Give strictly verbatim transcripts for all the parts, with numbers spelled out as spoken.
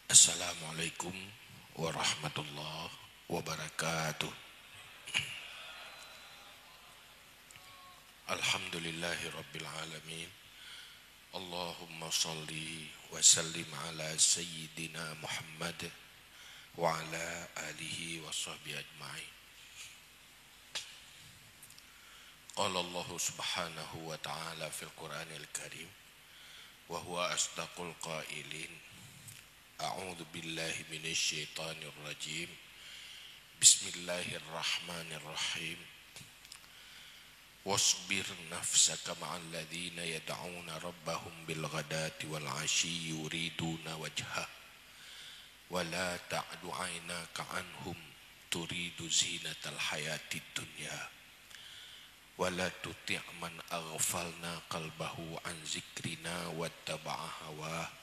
Assalamualaikum warahmatullahi wabarakatuh. Alhamdulillahirabbil alamin. Allahumma shalli wa sallim ala sayyidina Muhammad wa ala alihi wa sahbihi ajma'in. Qala Allahu subhanahu wa ta'ala fil Qur'anil Karim, wa huwa asdaqul qailin. A'udzu billahi minasy syaithanir rajim. Bismillahirrahmanirrahim. Wasbir nafsaka ma'al ladzina yad'una rabbahum bil ghadati wal 'ashyi yuriduna wajhah. Wa la ta'du 'ainaka 'anhum turidu zinatal hayatid dunya. Wa la tuti' man aghfalna qalbahu an zikrina wattaba'a hawah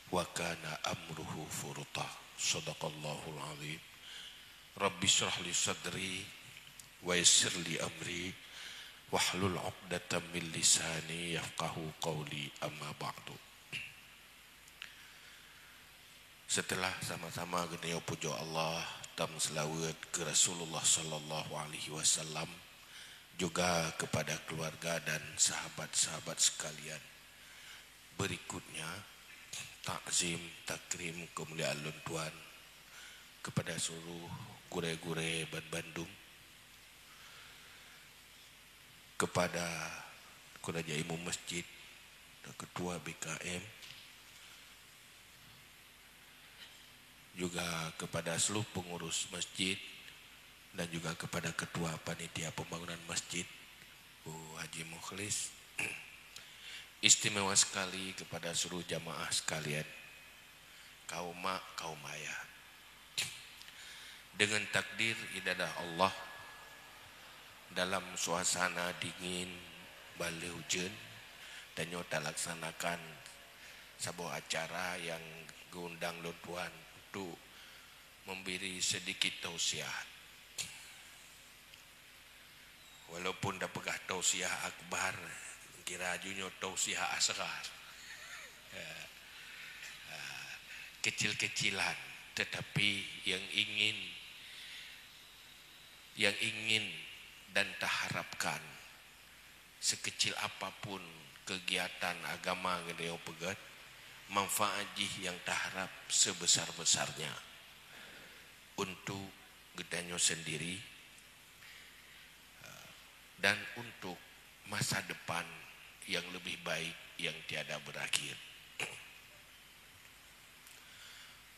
wa kana amruhu furuta. Shadaqallahul azim. Rabbi shrah li sadri wa yassir li amri wahlul 'uqdatam min lisani yafqahu qawli, amma ba'du. Seuteulah sama-sama geutanyoe pujoe Allah, tam seulaweuet keu Rasulullah sallallahu alaihi wasallam, juga kepada keluarga dan sahabat-sahabat sekalian. Berikutnya, takzim takrim keumuliaan lôn tuan kepada seluruh gurée-gurée banbandum, kepada Raja Imum Masjid dan Ketua B K M, juga kepada seluruh pengurus masjid dan juga kepada Ketua Panitia Pembangunan Masjid, Bu Haji Mukhlis. Istimewa sekali kepada seluruh jamaah sekalian, kaum mak, kaum ayah. Dengan takdir iradah Allah, dalam suasana dingin, balée ujeuen, tanyoe talaksanakan saboh acara nyang geuundang lôn tuan untuk memberi sedikit tausiah. Walaupun tapeugah tausiah akbar, kira jinoe tausiah asghar. Ya. Ah, kecil-kecilan, tetapi yang ingin, yang ingin dan taharapkan, sekecil apapun kegiatan agama geutanyoe peugét, manfaat jih nyang taharap sebesar-besarnya untuk geutanyoe sendiri, dan untuk masa depan yang lebih baik yang tiada berakhir.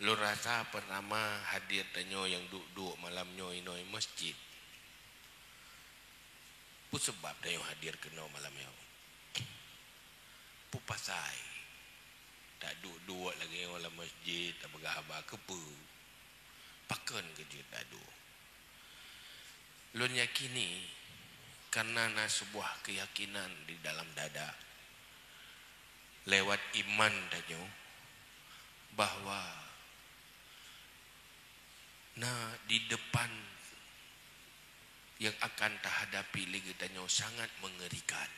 Lôn rasa pertama hadir tanyoe nyang duek-duek malam nyoe inoe masjid. Peue sabab tanyoe hadir keunoe malam nyoe? Peue pasai taduek-duek lagée nyoe lam masjid, tapeugah haba keupeue? Pakon keu jeuet taduek? Lôn yakini, karena na sebuah keyakinan di dalam dada, lewat iman tanyoe, bahwa na di depan yang akan tahadapi lé geutanyoe sangat mengerikan.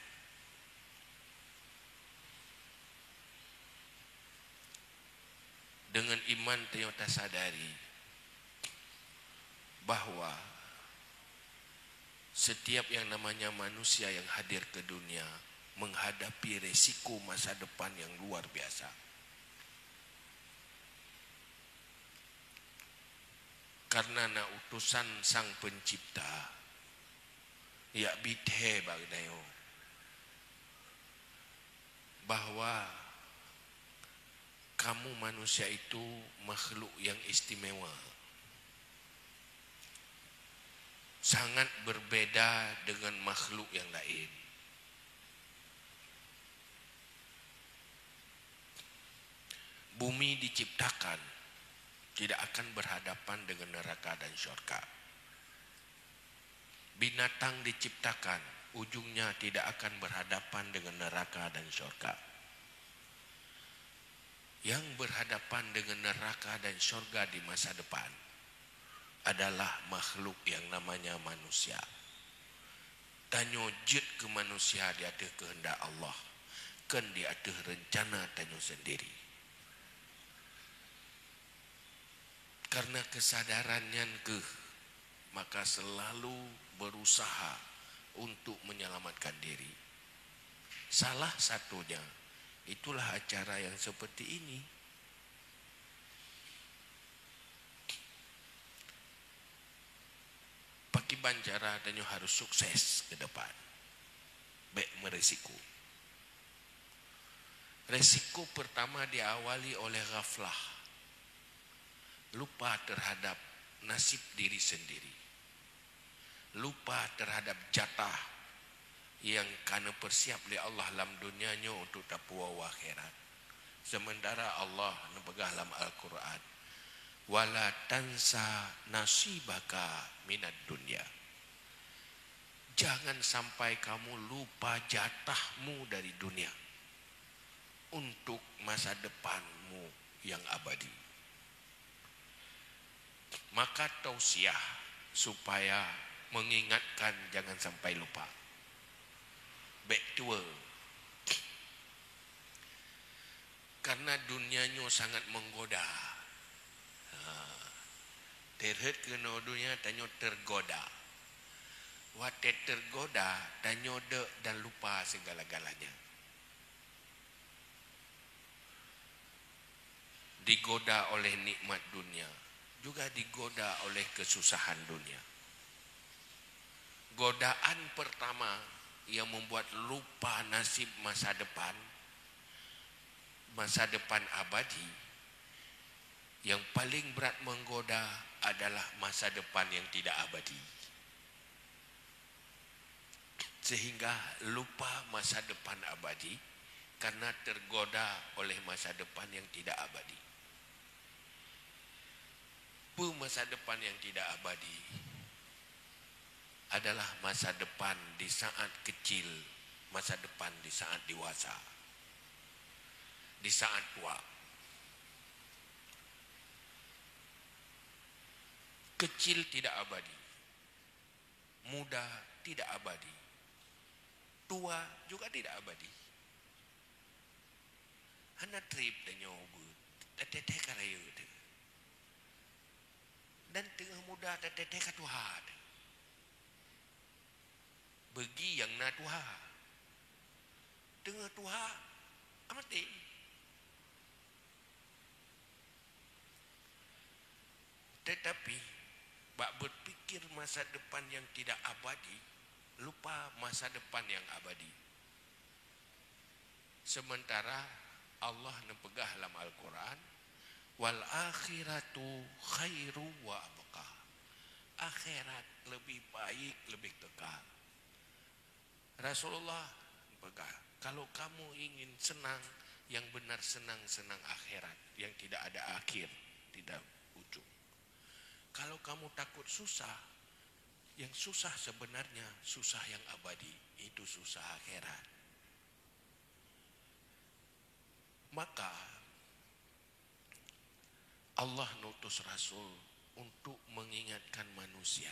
Dengan iman tanyoe tasadari bahwa setiap yang namanya manusia yang hadir ke dunia menghadapi resiko masa depan yang luar biasa. Karena na utusan Sang Pencipta, jak bithée bak geutanyoe, bahwa kamu manusia itu makhluk yang istimewa, sangat berbeda dengan makhluk yang lain. Bumi diciptakan tidak akan berhadapan dengan neraka dan syurga. Binatang diciptakan, ujungnya tidak akan berhadapan dengan neraka dan syurga. Yang berhadapan dengan neraka dan syurga di masa depan adalah makhluk yang namanya manusia. Tanyoe jeuet keu manusia di ateueh keuheundak Allah, kon di ateueh reuncana tanyoe sendiri. Karena kesadaran nyan keuh, maka selalu berusaha untuk menyelamatkan diri. Salah satunya, itulah acara yang seperti ini. Pakiban cara tanyoe harus sukses ke depan? Bèk merisiko. Risiko pertama diawali oleh ghaflah, lupa terhadap nasib diri sendiri, lupa terhadap jatah nyang ka neupeusiap lé Allah lam dunia nyoe untuk tapuwoe u akhirat. Sementara Allah neupeugah lam Al-Quran, "Wala tansa nasibaka minad dunya." Jangan sampai kamu lupa jatahmu dari dunia untuk masa depanmu yang abadi. Maka tausiah supaya mengingatkan jangan sampai lupa. Bèk tuwo. Karena dunia nyoe sangat menggoda. Ha. Teurhot keunoe dunia tanyoe tergoda. Watèe tergoda, tanyoe dek dan lupa segala-galanya. Digoda oleh nikmat dunia, juga digoda oleh kesusahan dunia. Godaan pertama yang membuat lupa nasib masa depan, masa depan abadi, yang paling berat menggoda adalah masa depan yang tidak abadi. Sehingga lupa masa depan abadi karena tergoda oleh masa depan yang tidak abadi. Peue masa depan yang tidak abadi? Adalah masa depan di saat kecil, masa depan di saat dewasa, di saat tua. Kecil tidak abadi, muda tidak abadi, tua juga tidak abadi. Hana treb tanyoe beuet, tateuh-teuh ka rayeuk teuh. Dan teungoh muda tateuh-teuh ka tuha teuh. Bagi nyang na tuha. Teungoh tuha, ka maté. Tetapi, bak berpikir masa depan yang tidak abadi, lupa masa depan yang abadi. Sementara Allah neupeugah lam Al-Quran, "Wal akhiratu khairu wa abqa." Akhirat lebih baik, lebih kekal. Rasulullah peugah, "Kalau kamu ingin senang, yang benar senang, senang akhirat, yang tidak ada akhir, tidak ujung. Kalau kamu takut susah, yang susah sebenarnya susah yang abadi, itu susah akhirat." Maka, Allah ngutus Rasul untuk mengingatkan manusia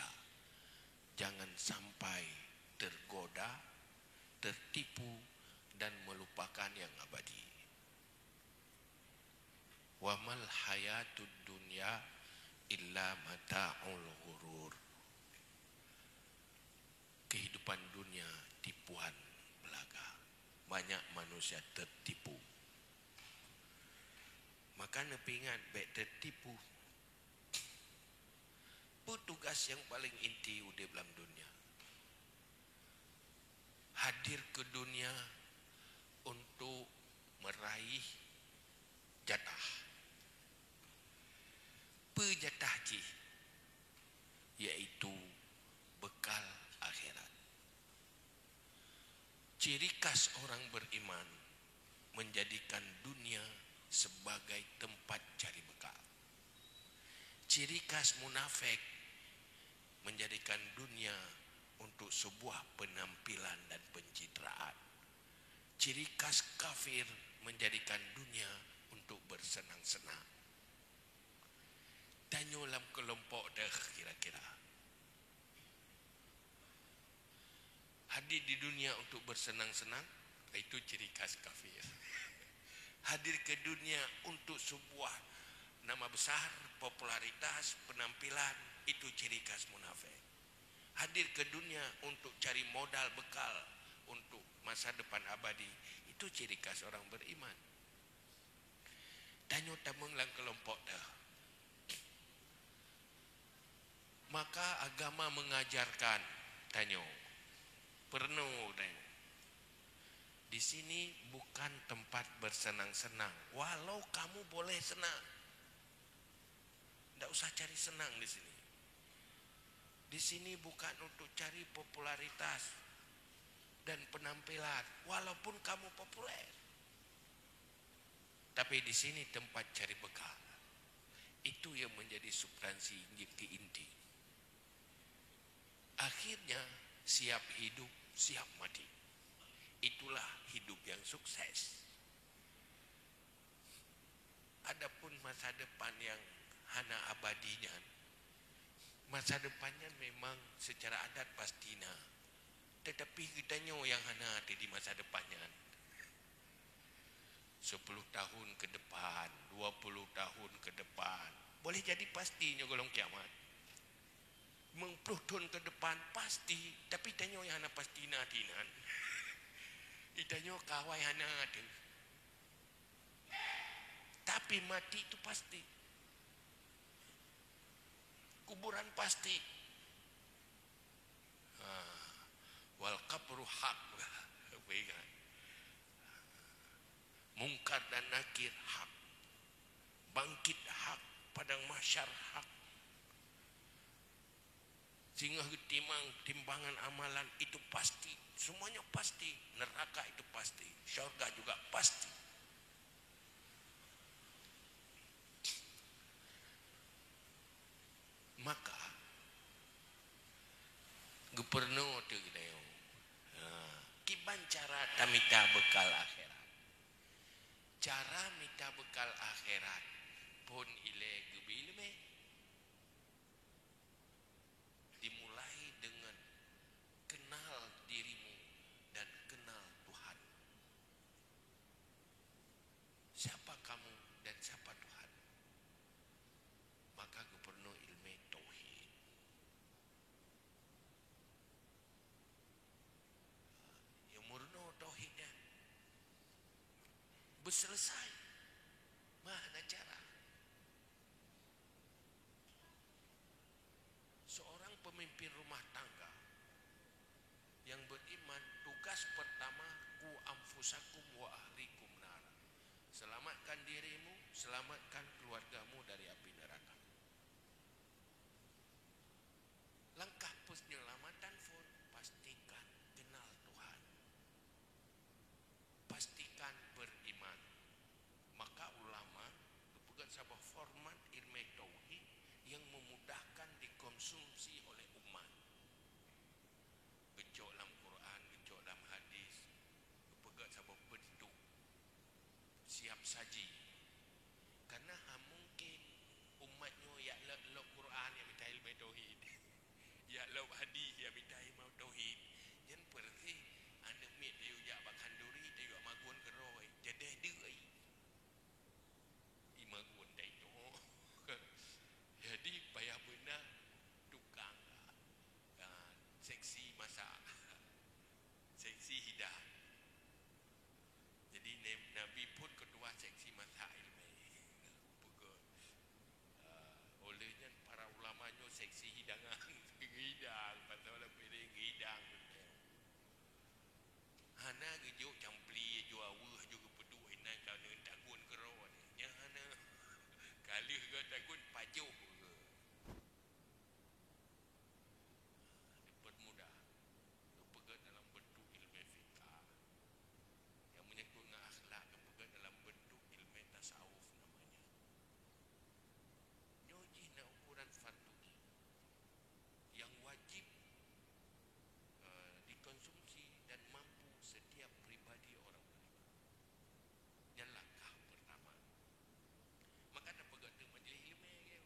jangan sampai tergoda, tertipu, dan melupakan yang abadi. "Wa mal hayatud dunya illa mata'ul ghurur." Kehidupan dunia tipuan belaka. Banyak manusia tertipu. Maka neupeuingat bèk teutipu. Peue tugas nyang paleng inti udeb lam dunia? Hadir keu dunia untuk meuraih jatah. Peue jatah jih? Yaitu bekal akhirat. Ciri khas orang beriman menjadikan dunia sebagai tempat cari bekal. Ciri khas munafik menjadikan dunia untuk sebuah penampilan dan pencitraan. Ciri khas kafir menjadikan dunia untuk bersenang-senang. Tanyoe lam keulompok deh kira-kira. Hadir di dunia untuk bersenang-senang, itu ciri khas kafir. Hadir ke dunia untuk sebuah Nama besar, popularitas, penampilan, itu ciri khas munafik. Hadir ke dunia untuk cari modal bekal untuk masa depan abadi, itu ciri khas orang beriman. Tanyoe tamong lam kelompok teuh. Maka agama mengajarkan tanyoe, peurunoe tanyoe, di sini bukan tempat bersenang-senang, walau kamu boleh senang. Ndak usah cari senang di sini. Di sini bukan untuk cari popularitas dan penampilan, walaupun kamu populer. Tapi di sini tempat cari bekal. Itu yang menjadi substansi, inti. Akhirnya, siap hidup, siap mati. Itulah hidup yang sukses. Adapun masa depan yang hana abadi nyan, masa depan nyan memang secara adat pasti na. Tetapi geutanyoe nyang hana teuh di masa depan nyan. Sepuluh tahun ke depan, dua puluh tahun ke depan, boleh jadi pasti nyoe gohlom kiamat. Limong ploh thon ke depan pasti, tapi tanyoe nyang hana pasti na teuh inan. Di tanyoe kawai hana teuh. Tapi mati tu pasti. Kuburan pasti. Ha. Wal qabru haq. Ingat. Mungkar dan Nakir hak. Bangkit hak. Padang Mahsyar hak. Singoh geutimang timbangan amalan, itu pasti. Semuanya pasti. Neraka itu pasti. Syurga juga pasti. Maka, geupurunoe teuh geutanyoe. Ha, kiban cara tamita bekal akhirat. Cara mita bekal akhirat, phon ilée geubri iéleumé. Dimulai dengan kenal dirimu dan kenal Tuhan. Siapa kamu dan siapa Tuhan? Maka geupurunoe iéleumé tauhid. Nyang meurunoe tauhid nyan beuseuleusai. Meuhana cara. Seorang pemimpin rumah tangga yang beriman, tugas pertama, "Qu anfusakum wa ahlikum nara." Selamatkan dirimu, selamatkan keluargamu dari api neraka. Langkah peunyelamatan phon, pastikan kenal Tuhan. Pastikan beriman. Maka ulama geupeugét saboh format iéleumé tauhid nyang memudahkan dikonsumsi oleh umat. Geucok lam Quran, geucok lam hadis, geupeugét saboh beuntuk siap saji. Karena hana mungkin umat nyoe jak lok-lok Quran nyang mita iéleumé tauhid. Jak lok hadis nyang mita iéleumé tauhid. Nyan peureuséh aneuk miet tayue jak bak khanduri, tayue magun keurôi, jadeh deuk ai. Imagun dai nyoe. Jadi payah beuna tukang, ah, seksi masak. Seksi hidang. Jadi, ne-, Nabi phon keutua seksi masak iéleumé. Peugah, ah, oleh nyan para ulama nyoe seksi hidangan, hidang, pasal piring hidang. Hana geujok campli, jok aweueh, jok geupeuduek inan ka neuh tagun keudroe. Nyan hana. Ka lheueh geuh tagun pajoh geuh. Dipermudah. Geupeugét dalam bentuk ilmu fikah. Yang menyangkut dengan akhlak, geupeugét dalam bentuk ilmu tasawuf namanya. Nyoe jih na ukuran fardu ain yang wajib, eh, dikonsumsi dan mampu setiap pribadi orang beriman. Nyan langkah pertama. Maka na peugah teuh majlis ileumé, ya.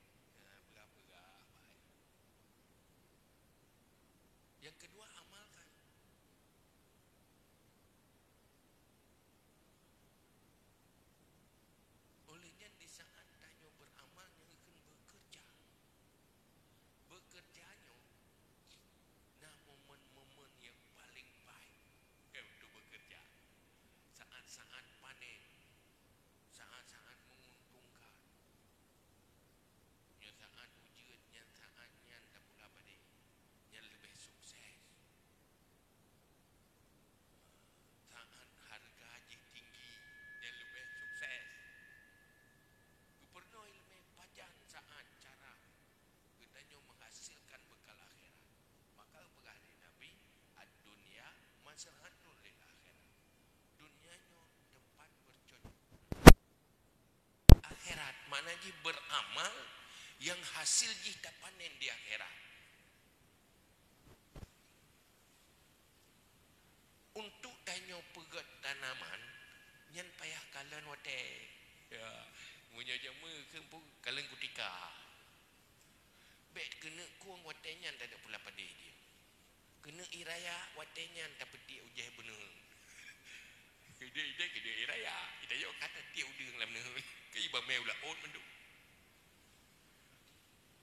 Seratus lé akhirat. Dunia nyoe tempat bercocok. Akhirat makna jih beramal yang hasil jih tapanen di akhirat. Untuk tanyoe peugét tanaman, nyan payah kalon watée. Ya, meunyoe jamé keumpung kalon kutika. Bék keuneuk kueng watée nyan tadeuk pula padé jih. Keuneuk ie raya watée nyan tapeutik ujeh beuneuh. Keudeh ideh keudeh ie raya, ideh yok kata tiek udeueng lam neuheun. Keu iba mé ulah ot mandum.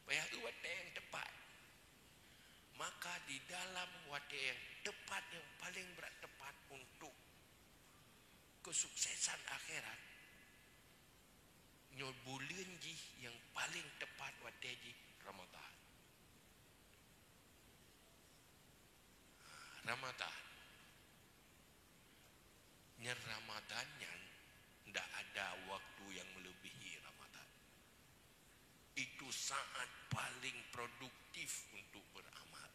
Payah eu watée nyang tepat. Maka di dalam watée nyang tepat, nyang paleng brat tepat untuk kesuksesan akhirat, nyoe buleuen jih nyang paleng tepat watée jih Ramadhan. Ramadhan. Nyan Ramadhan nyan ndak ada waktu yang melebihi Ramadhan. Itu saat paling produktif untuk beramal.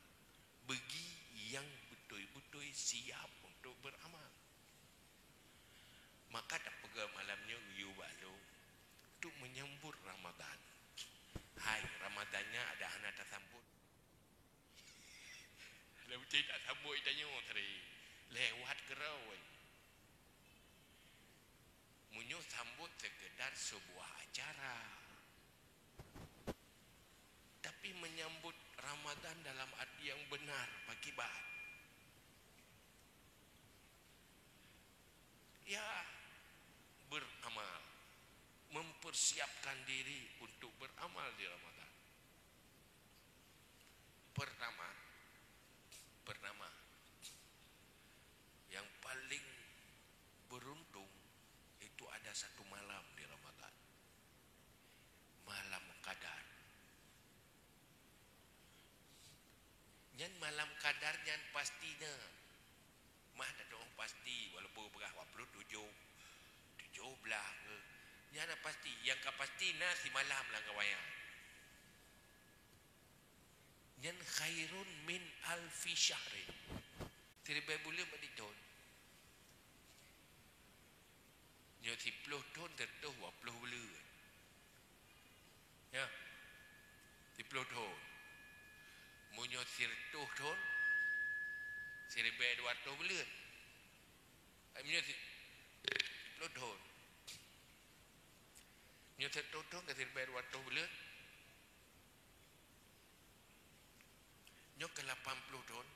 Bagi yang beutôi-beutôi siap untuk beramal. Maka tapeugah malam nyoe geuyue bak lôn untuk menyambut Ramadhan. Hai, Ramadhan nyan adak hana tasambot. Leucah tak sambot tanyoe tadi. Lewat keurau. Meunyoe sambot sekedar sebuah acara. Tapi menyambut Ramadhan dalam arti yang benar, pakiban. Ya, beramal. Mempersiapkan diri untuk beramal di Ramadhan. Pertama, pertama, yang paling beruntung itu ada satu malam di Ramadhan. Malam Qadar. Nyan malam Qadar nyan pasti na. Mah na dong pasti, walaupun peugah dua puluh tujuh, tujuh belas ke. Nyan na pasti, nyang ka pasti na simalam lam awaknyan. Nyan khairun min alfi syahrin. Siribée buleuen bak di thon. Nyoe siploh thon teutoh dua ploh buleuen. Ya. Siploh thon. Meunyoe sireutôh thon, siribée dua ratoh buleuen. Ai meunyoe si-, siploh thon. Nyoe siratoh thon ka siribée dua ratoh buleuen. Nyoe ka lapan ploh thon.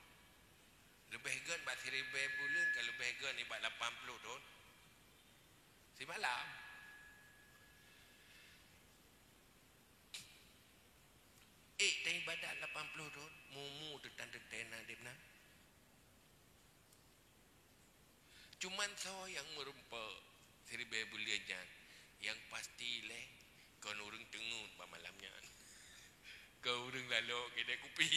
Leubeh gét bak siribée buleuen ka leubeh gét nibak lapan ploh thon. Simalam. Ék taibadat lapan ploh thon, mumu teutan teuntée na deb nan. Cuman soe nyang meurumpok siribée buleuen nyan, nyang pasti lé kon ureuëng teungeut bak malam nyan. Kon ureuëng lalok keude kupi.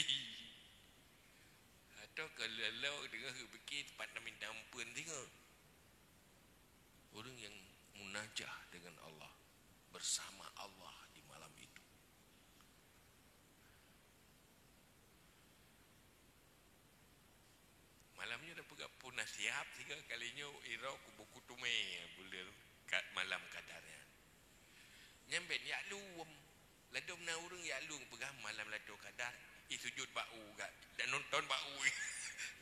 Atau kon lalok teungoh geupike teumpat na minta ampeuen singoh. Ureuëng nyang munajah dengan Allah, bersama Allah di malam itu. Malam nyoe tapeugah pun na siab, siga kali nyoe iro kubu kutumé buleuen ka-, malam Qadar nyan. Nyan ben jak lom. Ladom na ureuëng jak lom peugah malam Lailatul Qadar, i sujud bak u, ga, dan nonton bak u.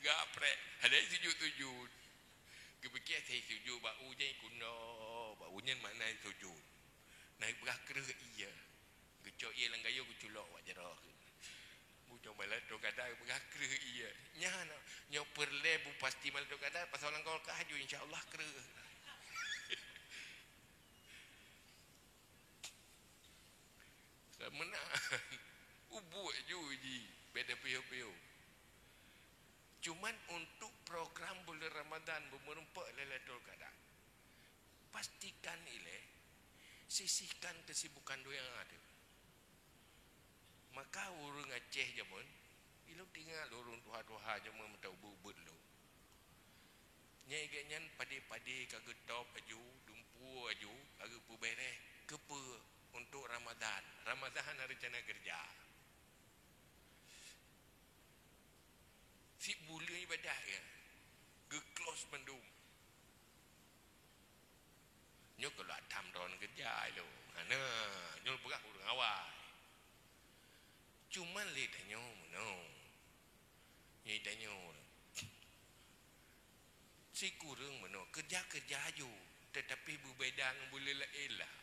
Ga prek, ada i sujud-sujud. Geupiké asai sujud bak u nyan, ikunda bak u nyan makna sujud. Na peugah kreueh ie. Geucok ie lam gayong, geuculok bak jaroe. Bujang malam tu kadang peugah kreueh ie. Nyan, nyoe peureulée bu pasti malam tu kadang pasang lam kulkas aju, insya Allah kreueh. Meunan. Ubuek ju ji, beda piôh-piôh. Cuman untuk program bulan Ramadan, beumeurumpok Lailatul Qadar. Pastikan ilée, sisihkan kesibukan donya teuh. Maka ureuëng Aceh jameun, ilôn teuingat lôn ureuëng tuha-tuha jameun mantong ubeuet-ubeuet lôn. Nyan igét nyan padé-padé ka geutôb aju, dumpeue aju, ka geupeubeureh. Keupeue? Untuk Ramadan. Ramadan hana reuncana keureuja. Sibuleuen ibadah, ya. Mandum. Nyoe kalau atam droen keureuja lom. Hana, nyoe peugah ureuëng awai. Cuman lé tanyoe meunoe. Nyoe tanyoe. Sikureueng meunoe, keureuja-keureuja aju, tetapi beubeda ngon buleuen laén lah.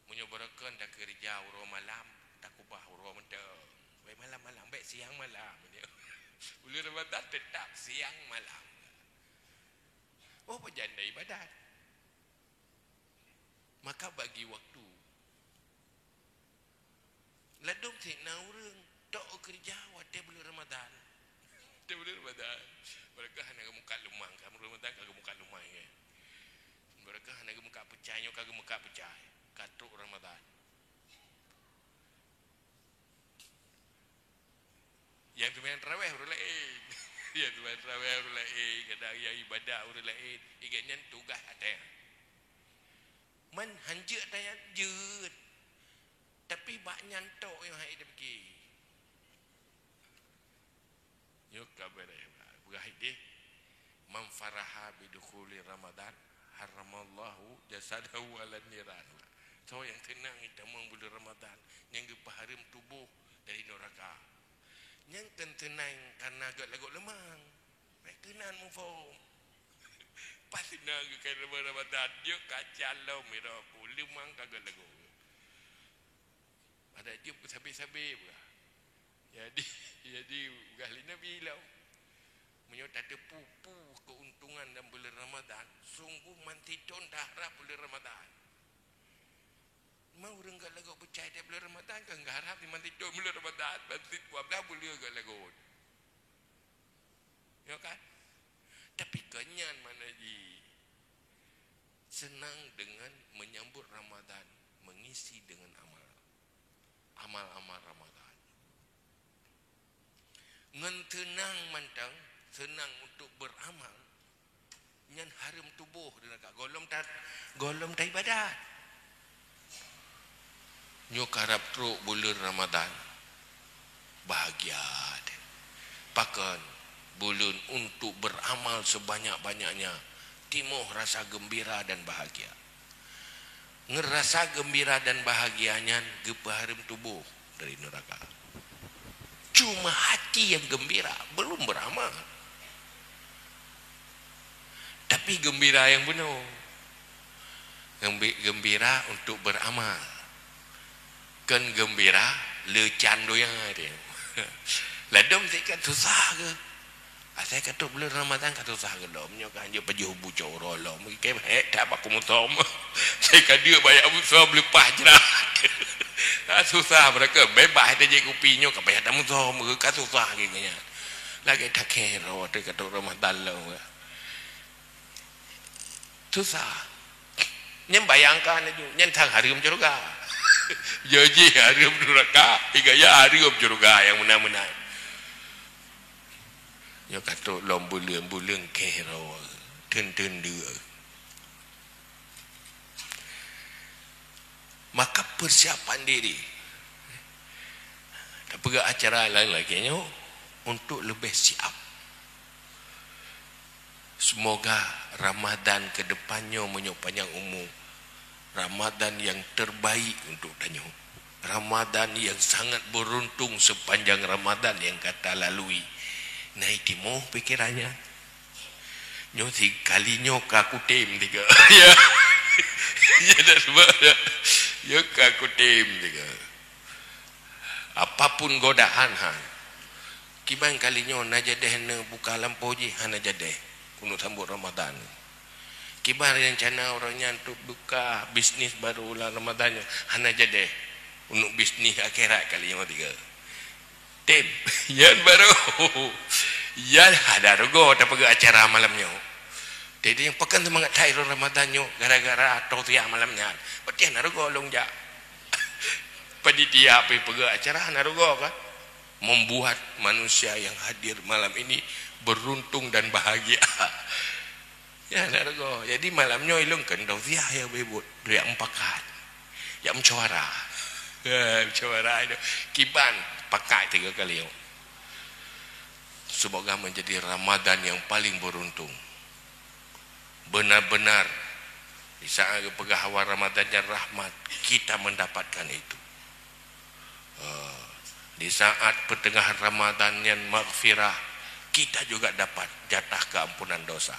Meunyoe barokon takeureuja uroe malam, takubah uroe mantong. Bék malam-malam, bék siang malam. Buleuen Ramadhan teutap siang malam. Oh, pajan ibadat. Maka bagi waktu. Ladôm sit na ureuëng tok keureuja watée buleuen Ramadhan. Watée buleuen Ramadhan. Barokon hana geumeukat leumang, ka buleuen Ramadhan ka geumeukat leumang, kan? Barokon hana geumeukat peucai, nyoe ka geumeukat peucai. Ka trok Ramadhan. Nyang seumayang tarawih ureuëng laén. Nyang seumayang tarawih ureuëng laén, kadang nyang ibadat ureuëng laén. Igat nyan tugaih até. Man hanjeuet até nyan jeuet. Tapi bak nyan tok nyang hai tapike. Nyoe ka beureh, peugah idéh, "Man faraha bidukhuli Ramadan, haramallahu jasadahu 'alan niran." Soe nyang teunang jitamong buleuen Ramadhan, nyang geupeuhareuem tuboh dari nuraka. Nyang kon teunang kareuna gét lagoe leumang. Bék keunan muphom. Pas teunang geukai Ramadhan, jeuet ka calon mira pu leumang ka gét lagoe. Adak jeuet sabe-sabe peugah. Jadi, jadi peugah lé Nabi lom. Meunyoe tateupeue peue keuntungan lam buleuen Ramadhan, sungguh mantong taharab buleuen Ramadhan. Ma ureuëng gét lagoe peucai tiep buleuen Ramadhan, kan geuharab di mantong buleuen Ramadhan, mantong dua belas buleuen gét lagoe. Ya kan? Tapi kon nyan makna jih, senang dengan menyambut Ramadhan, mengisi dengan amal. Amal-amal Ramadhan. Ngon teunang mantong, senang untuk beramal, nyan hareuem tuboh di nuraka. Gohlom ta-, gohlom taibadat. Nyoe karab trok buleuen Ramadhan. Bahagia deh. Pakon? Buleuen untuk beramal sebanyak-banyaknya. Timoh rasa gembira dan bahagia. Ngon rasa gembira dan bahagia nyan geupeuhareuem tuboh dari nuraka. Cuma hati yang gembira, belum beramal. Tapi gembira yang bunoe. Gembi-, gembira untuk beramal. Kon gembira leucan donya dia. Ladôm sit ka susah keu. Asai ka trok buleuen Ramadhan ka susah keu lom. Nyoe ka hanjeuet pajoh bu cot uroe lom. Kém hék that bak kumusom. Asai ka deuk bak jak musom leupah jrat. Ka susah barokon. Beubaih tajép kupi nyoe ka payah tamusom. Ka susah lagée nyan. Lagée takhém roh watée ka trok Ramadhan lom. Susah. Nyan bayangkan laju, nyan sang hareuem syeuruga. Yo jih hareuem nuraka, igaya hareuem syeuruga nyang meunan-meunan. Nyoe ka trok lom buleuen-buleuen khém roh, teun-teun deuk. Maka persiapan diri. Tapeugah acara laén lagée nyoe untuk leubeh siap. Semoga Ramadan ke depan nyoe meunyoe panyang umu, Ramadan yang terbaik untuk tanyoe. Ramadan yang sangat beruntung sepanjang Ramadan yang ka talalui. Na itimoh pikiran nyan. Nyoe si kali nyoe ka kutem tiga. Ya. Ya dah sebab ya. Ya ka kutem tiga. Apapun godaan ha. Kiban kali nyoe na jadeh neubuka lampôh jih hana jadeh. Keuneuk sambot Ramadan. Kiban rencana ureuëng nyan untuk buka bisnis baru lam Ramadan nyoe hana jadeh. Keuneuk bisnis akhirat kali nyoe tiga. Tem, nyan baru. Nyan hana rugoe tapeugah acara malam nyoe. Jadi nyang pakon seumangat that lôn Ramadan nyoe gara-gara tausiah malam nyan. Berarti hana rugoe lôn jak. Panitia pi peugah acara hana rugoe kan? Membuat manusia yang hadir malam ini beruntung dan bahagia. Ya, hana rugoe. Jadi malam nyoe ilôn keu tausiah ya bebot. Lôn jak mupakat. Jak musyawarah. Ya, musyawarah itu. Kiban pakat tiga kali. Semoga menjadi Ramadan yang paling beruntung. Benar-benar, di saat geupeugah awal Ramadan nyan rahmat, kita mendapatkan itu. Eh, di saat pertengahan Ramadan nyan maghfirah, kita juga dapat jatah keampunan dosa.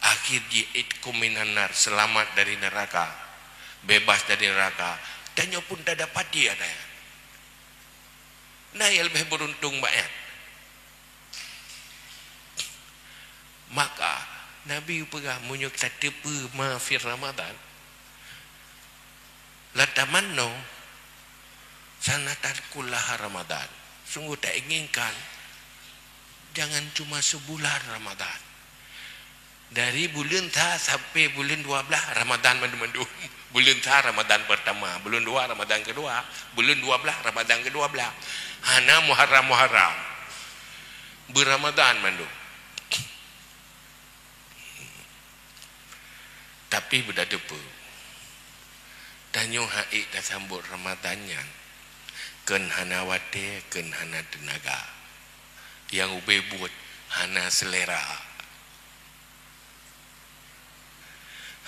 Akhir jih itqum minan nar, selamat dari neraka, bebas dari neraka. Tanyoe pun tadapati, ada nyan. Na nyang leubeh beruntung bak nyan. Maka, Nabi peugah, meunyoe tateupeue ma fi Ramadan, latamanna sanatan kullaha Ramadan. Sungguh tainginkan jangan cuma sebulan Ramadan. Dari buleuen sa sampai buleuen dua blah Ramadan mandum-mandum. Buleuen sa Ramadan pertama, buleuen dua Ramadan kedua, buleuen dua blah Ramadan kedua blah. Hana Muharram-Muharram. Beuramadan mandum. Tapi beutateupeue, tanyoe han ék tasambot Ramadan nyan, kheun hana watée, kheun hana teunaga. Nyang ubé buet hana seulera.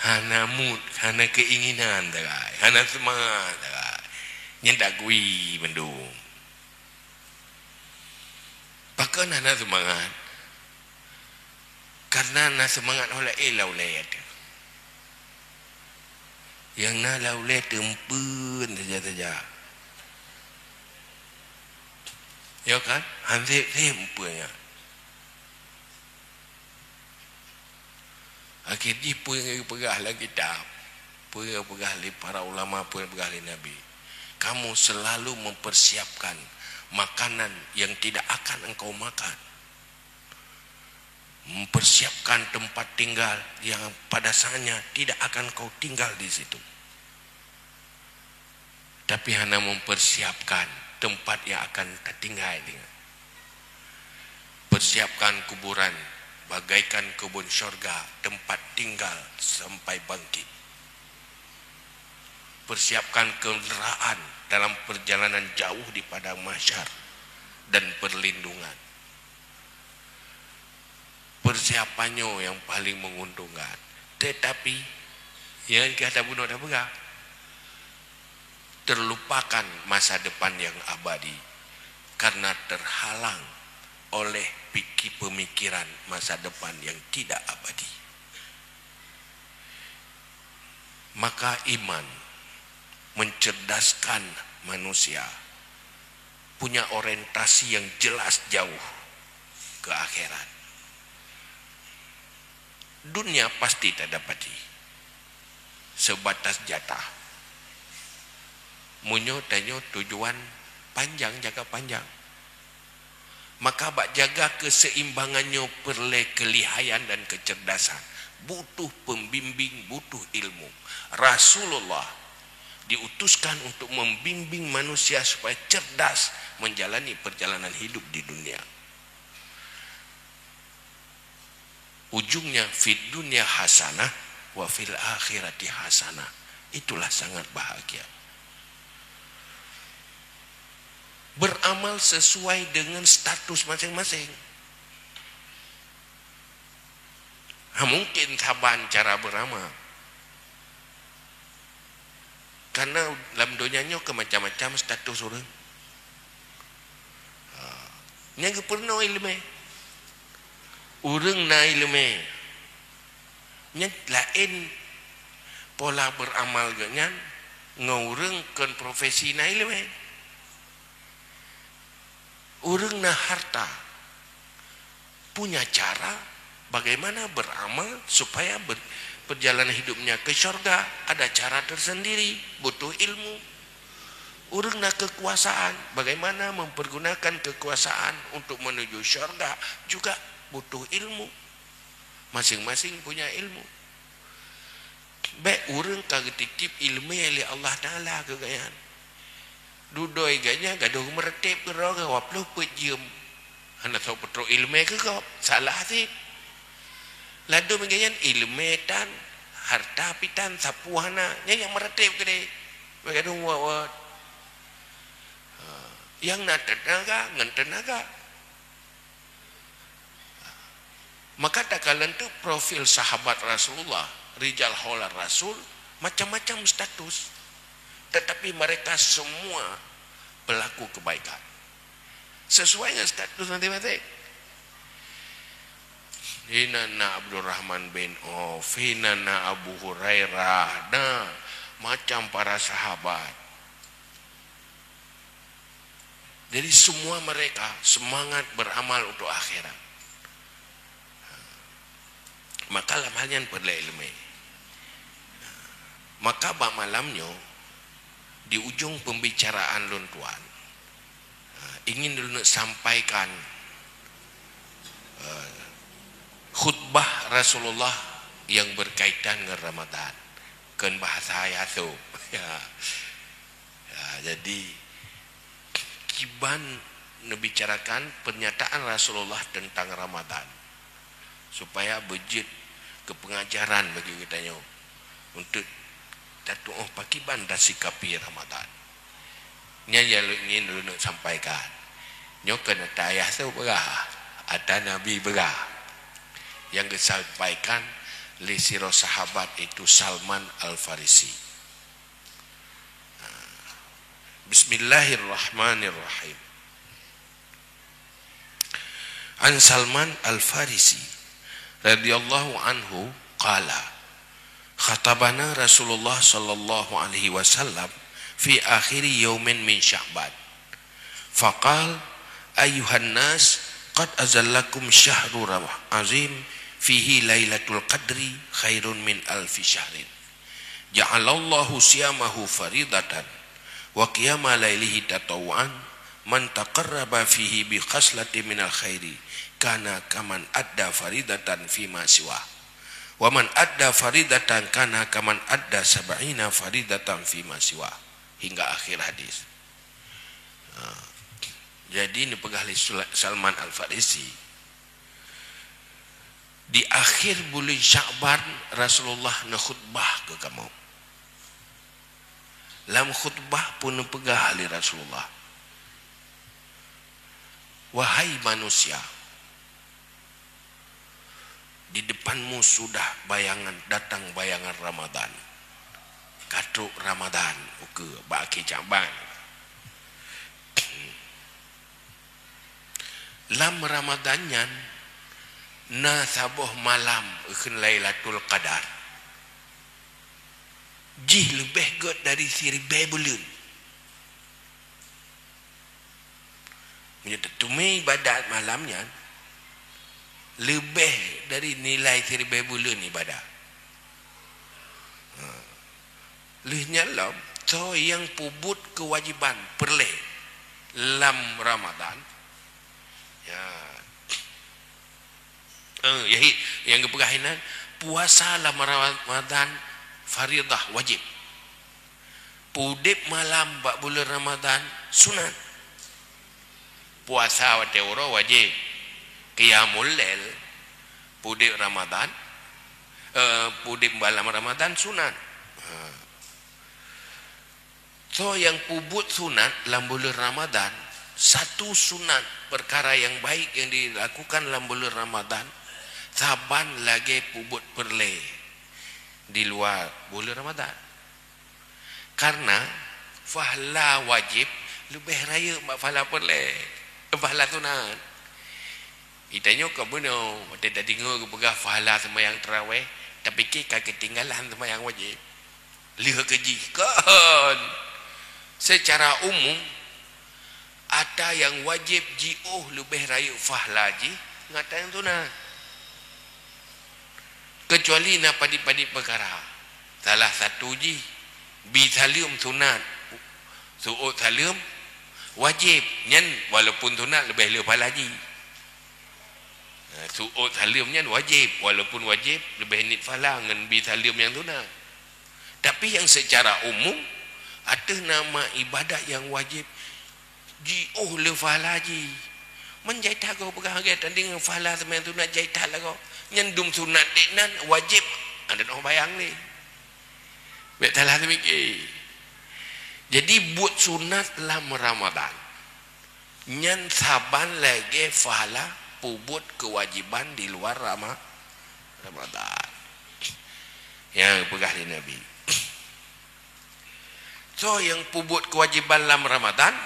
Hana mood, hana keinginan, tagai. Hana seumangat, tagai. Nyan dak gui mandum. Pakon hana seumangat? Karena na seumangat ho laén lam ulée teuh. Nyang na lam ulée teuh eumpeuen saja-saja. Ya kan? Han sép-sép eumpeuen nyan. Akhé jih peue nyang geupeugah lam kitab, peue nyang geupeugah lé para ulama, peue nyang geupeugah lé Nabi, "Kamu selalu mempersiapkan makanan yang tidak akan engkau makan, mempersiapkan tempat tinggal yang pada saatnya tidak akan kau tinggal di situ." Tapi hana mempersiapkan tempat yang akan tatinggai dengan. Persiapkan kuburan bagaikan kebun syurga, tempat tinggal sampai bangkit. Persiapkan kenderaan dalam perjalanan jauh di padang mahsyar dan perlindungan. Persiapan nyoe nyang paling menguntungkan. Tetapi, nyang ka tabunoe tapeugah, terlupakan masa depan yang abadi karena terhalang oleh piki-, pemikiran masa depan yang tidak abadi. Maka iman mencerdaskan manusia, punya orientasi yang jelas jauh ke akhirat. Dunia pasti tadapati, sebatas jatah. Meunyoe tanyoe tujuan panjang, jangka panjang, maka bak jaga keuseimbangan nyoe peureulée keulihaian dan keucerdasan, butuh pembimbing, butuh ilmu. Rasulullah diutuskan untuk membimbing manusia supaya cerdas menjalani perjalanan hidup di dunia. Ujungnya, "Fid dunya hasanah, wa fil akhirati hasanah." Itulah sangat bahagia. Beramal sesuai dengan status masing-masing. Ha, mungkin saban cara beramal. Karena lam donya nyoe keu macam-macam status ureuëng. Ha, nyang geupeurunoe iéleumé. Ureuëng na iéleumé. Nyan laén pola beuramal geuhnyan ngon ureuëng kon profesi na iéleumé. Ureuëng na harta, punya cara bagaimana beramal supaya ber-, perjalanan hidupnya ke syurga ada cara tersendiri, butuh ilmu. Ureuëng na kekuasaan, bagaimana mempergunakan kekuasaan untuk menuju syurga juga butuh ilmu. Masing-masing punya ilmu. Bék ureuëng ka geutitip iéleumé lé Allah Taala keu gobnyan. Dudoe gobnyan gadôh meureuteb keudroe dua ploh peuet jeuem. Hana soe peutrok iéleumé keu gob, salah cit. Ladôm gobnyan iéleumé tan, harta pih tan, sapeue hana, nyan nyang meureuteb keudéh. Bék gadôh wot-wot. Ha, nyang na teunaga ngon teunaga. Maka takalon teuk profil sahabat Rasulullah, rijal haular Rasul, macam-macam status. Tetapi mereka semua pelaku kebaikan. Sesuai dengan status masing-masing. Hina na Abdurrahman bin Auf, hina na Abu Hurairah, na macam para sahabat. Jadi semua mereka semangat beramal untuk akhirat. Maka lam hal nyan peureulée iéleumé. Maka bak malam nyoe, di ujong pembicaraan lôn tuan, ingin lôn sampaikan, eh, khutbah Rasulullah yang berkaitan dengan Ramadan. Kon bahasa yasub. Ya. Ya, jadi, kiban neubicarakan pernyataan Rasulullah tentang Ramadan, supaya beujeuet keu peungajaran bagi geutanyoe untuk tatuoh pakiban tasikapi Ramadan. Nyan nyang lôn ingin lôn sampaikan. Nyoe kon ata yasub peugah, ata Nabi peugah. Nyang geusampaikan lé sidroe sahabat, yaitu Salman Al-Farisi. Bismillahirrahmanirrahim. An Salman Al-Farisi radhiyallahu anhu qala, khatabana Rasulullah sallallahu alaihi wasallam fi akhiri yaumin min Sya'ban. Faqal, ayyuhan nas, qad azallakum syahru ram-, azim, fihi lailatul qadri khairun min alfi syahrin. Ja'alallahu siyamahu faridatan, wa qiyama lailihi tatawwu'an, man taqarraba fihi bi khaslatin minal khairi, kana kaman adda faridatan fima siwa. Wa man adda faridatan kana kaman adda sab'ina faridatan fima siwa. Hingga akhir hadis. Ha. Jadi, neupeugah lé Sula-, Salman Al-Farisi, di akhir buleuen Sya'ban, Rasulullah neukhutbah keu kamoe. Lam khutbah peue neupeugah lé Rasulullah, "Wahai manusia, di depanmu sudah bayangan, datang bayangan Ramadan. Ka trok Ramadan, ukeue bak akhé Sya'ban. Lam Ramadan nyan na saboh malam, ikheun Lailatul Qadar. Jih leubeh gét dari siribée buleuen." Meunyoe teuteumé ibadat malam nyan, leubeh dari nilai siribée buleuen ibadat. Ha. Lheueh nyan lom, soe nyang peubuet keuwajiban peureulée lam Ramadan, ya, Eh, yaitu nyang geupeugah inan, puasa lam Ramadan faridah, wajéb. Peuudeb malam bak buleuen Ramadan sunat. Puasa watée uroe wajéb. Qiyamul lail, peuudeb Ramadan, eh, peuudeb malam Ramadan sunat. Ha. Soe nyang peubuet sunat lam buleuen Ramadan, satu sunat, peukara nyang baik nyang dilakukan lam buleuen Ramadan, saban lagée peubuet peureulée di luwa buleuen Ramadan. Karena pahala wajéb leubeh rayeuk bak pahala peureulée, pahala sunat. Geutanyoe ka bunoe, watée tadeungoe geupeugah pahala seumayang tarawih, tapike ka keutinggalan seumayang wajéb. Lheueh keu jih, kon. Seucara umum, ata nyang wajéb jiôh leubeh rayeuk pahala jih ngon ata nyang sunat. Keucuali na padit-padit peukara. Salah satu jih, bi saleuem sunat, seuôt saleuem wajéb. Nyan walaupun sunat leubeh le pahala jih. Nah, seuôt saleuem nyan wajéb, walaupun wajéb leubeh niet pahala ngon bi saleuem nyang sunat. Tapi nyang seucara umum, ateueh nama ibadat nyang wajéb, jiôh le pahala jih. Man jai that gob peugah lagée tanding pahala seumayang sunat jai that lagoe. Nyan dum sunat dék nan wajéb, ada noh bayang lé. Bék salah teumike. Jadi buet sunat lam Ramadan, nyan saban lagée pahala peubuet keuwajiban di luar Rama-, Ramadan. Nyang peugah lé Nabi. Soe nyang peubuet keuwajiban lam Ramadan,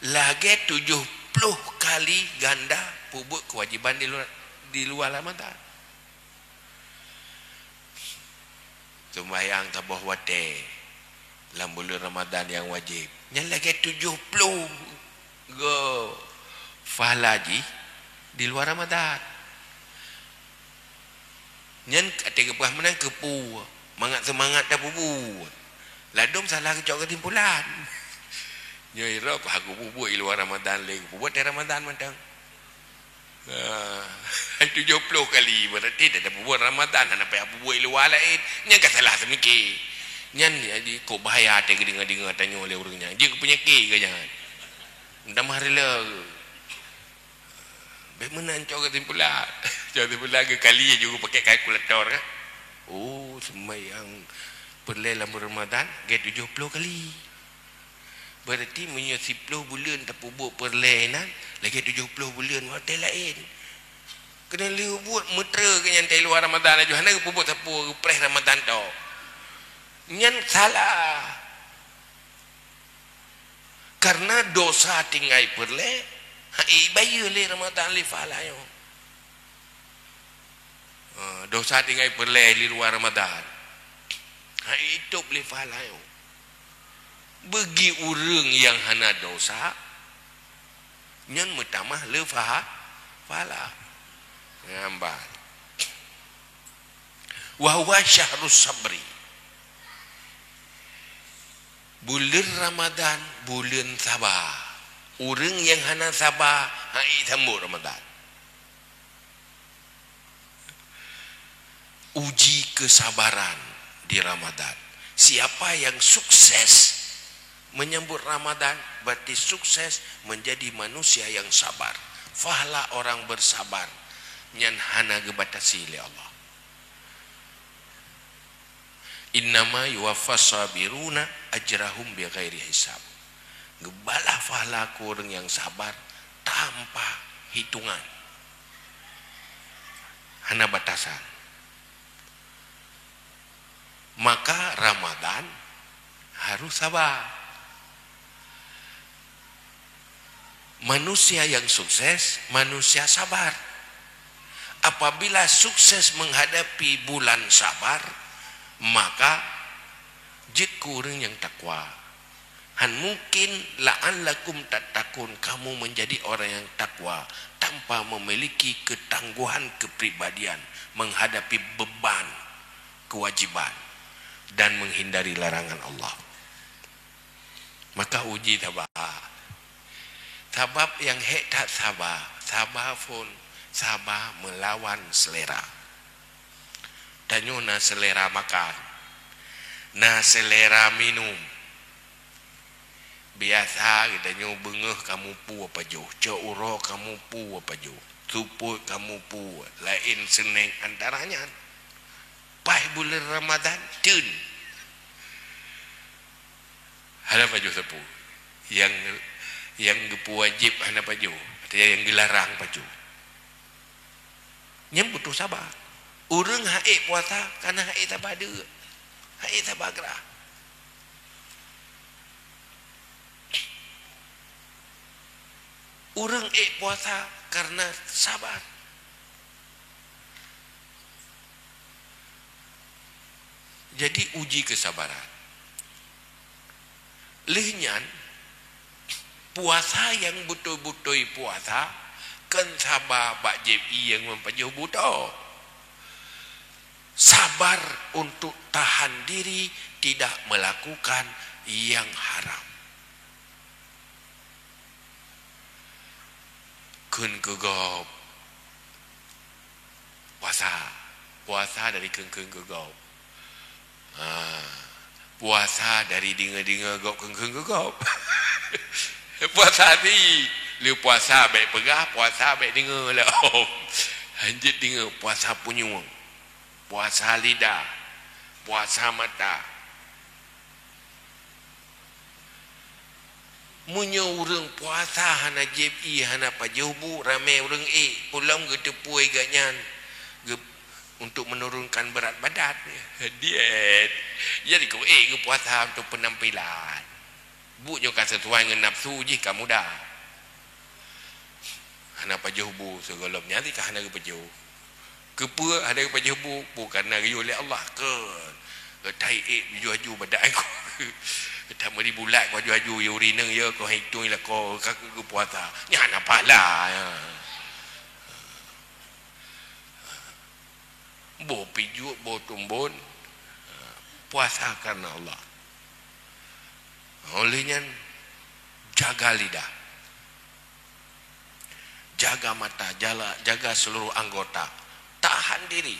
lagée tujoh ploh kali ganda peubuet keuwajiban di luar, di luar Ramadan. Seumbahyang saboh watée lam buleuen Ramadan nyang wajéb, nyan lagée tujoh ploh go pahala jih di luar Ramadan. Nyan até geupeugah meunan keupeue, mangat seumangat tapeubuet. Ladôm salah geucok keusimpulan. Nyoe irok aku peubuet di luar Ramadan lé, peubuet di Ramadan mantong. Ah, tujoh ploh kali, berarti dah, dah peubuet Ramadan, hana payah peubuet luwa laén. Nyan ka salah teumiki. Nyan jadi kok bahaya teuh geudeungoe-deungoe tanyoe lé ureuëng nyan. Jeuet keu peunyakét keu nyan. Tamah rila. Bèk meunan cok keusimpulan. Cok keusimpulan keu kali jeuet pakai kalkulator kan. Oh, sembahyang peureulèe lam Ramadan, gèt tujoh ploh kali. Berarti meunyoe siploh buleuen tapeubuet peureulèe nyan, lagèe tujoh ploh buleuen watèe laén. Keuneuk lheueh buet meutre keu nyan teuh luwa Ramadan laju hana geupeubuet sapeue, geupreh Ramadan tok. Nyan salah. Karena dosa tinggai peureulèe, hana ibayeue lé Ramadan lé pahala nyoe. Ha, dosa tinggai peureulèe di luwa Ramadan. Hai itôb lé pahala nyoe. Bagi ureuëng nyang hana dosa, nyan meutamah lé paha-, pahala. Nyan ban. Wa huwa syahrus sabri. Buleuen Ramadan, buleuen saba. Ureuëng nyang hana saba, hai sambot Ramadan. Uji kesabaran di Ramadan. Siapa yang sukses menyambut Ramadan, berarti sukses menjadi manusia yang sabar. Pahala orang bersabar nyan hana geubatasi lé Allah. Innama yuwaffas sabiruna ajrahum bighairi hisab. Geubalah pahala keu ureuëng nyang sabar tanpa hitungan. Hana batasan. Maka Ramadan harus sabar. Manusia yang sukses, manusia sabar. Apabila sukses menghadapi bulan sabar, maka jeuet keu ureuëng nyang takwa. Han mungkin la'allakum tattaqun, kamu menjadi orang yang takwa tanpa memiliki ketangguhan kepribadian menghadapi beban kewajiban dan menghindari larangan Allah. Maka uji saba. Sabab nyang hék that saba, saba phon, saba meulawan seulera. Tanyoe na seulera makan, na seulera minum. Biasa geutanyoe beungoh kamoe peue pajoh, cok uroe kamoe peue pajoh, supôt kamoe peue, laén seuneng antara nyan. Paih buleuen Ramadan, teun. Hana pajoh sapeue. Nyang, nyang geupeuwajéb hana pajoh, artinya nyang geularang pajoh. Nyan butuh saba. Ureuëng hana ék puasa, kareuna hana ék saba deuk. Hana ék saba grah. Ureuëng ék puasa kareuna sabar. Jadi uji kesabaran. Lheueh nyan, puasa nyang beutôi-beutôi puasa, kon saba bak jieb ié ngon pajoh bu tho. Sabar untuk tahan diri tidak melakukan yang haram. Kheun keu gob. Puasa. Puasa dari kheun-kheun keu gob. Ha. Puasa dari deungoe-deungoe gob kheun-kheun keu gob. Puasa ti. Lé puasa bèk peugah, puasa bèk deungoe lom. Hanjeuet deungoe puasa punyueng. Puasa lidah. Puasa mata. Meunyoe ureuëng puasa hana jieb ié, hana pajoh bu, ramé ureuëng ék, peue lom geuteupue geuh nyan geu-, untuk menurunkan berat badan. Diet. Jadi keu ék geupuasa untuk penampilan. Bu nyoe ka sesuai ngon nafsu jih ka mudah. Hana pajoh bu, sigohlom nyan ka hana geupajoh. Keupeue hana geupajoh bu? Bukan na geuyue lé Allah, kheun. Geutai ék baju-baju badan ku. Geutai meuri bulat baju-baju, ya uri neng ya, kau hitung lakoe, ka geupuasa. Nyan na pahala, ya. Boh pijuet, boh tumbon, puasa karena Allah. Oleh nyan, jaga lidah. Jaga mata, jala-, jaga seluruh anggota. Tahan diri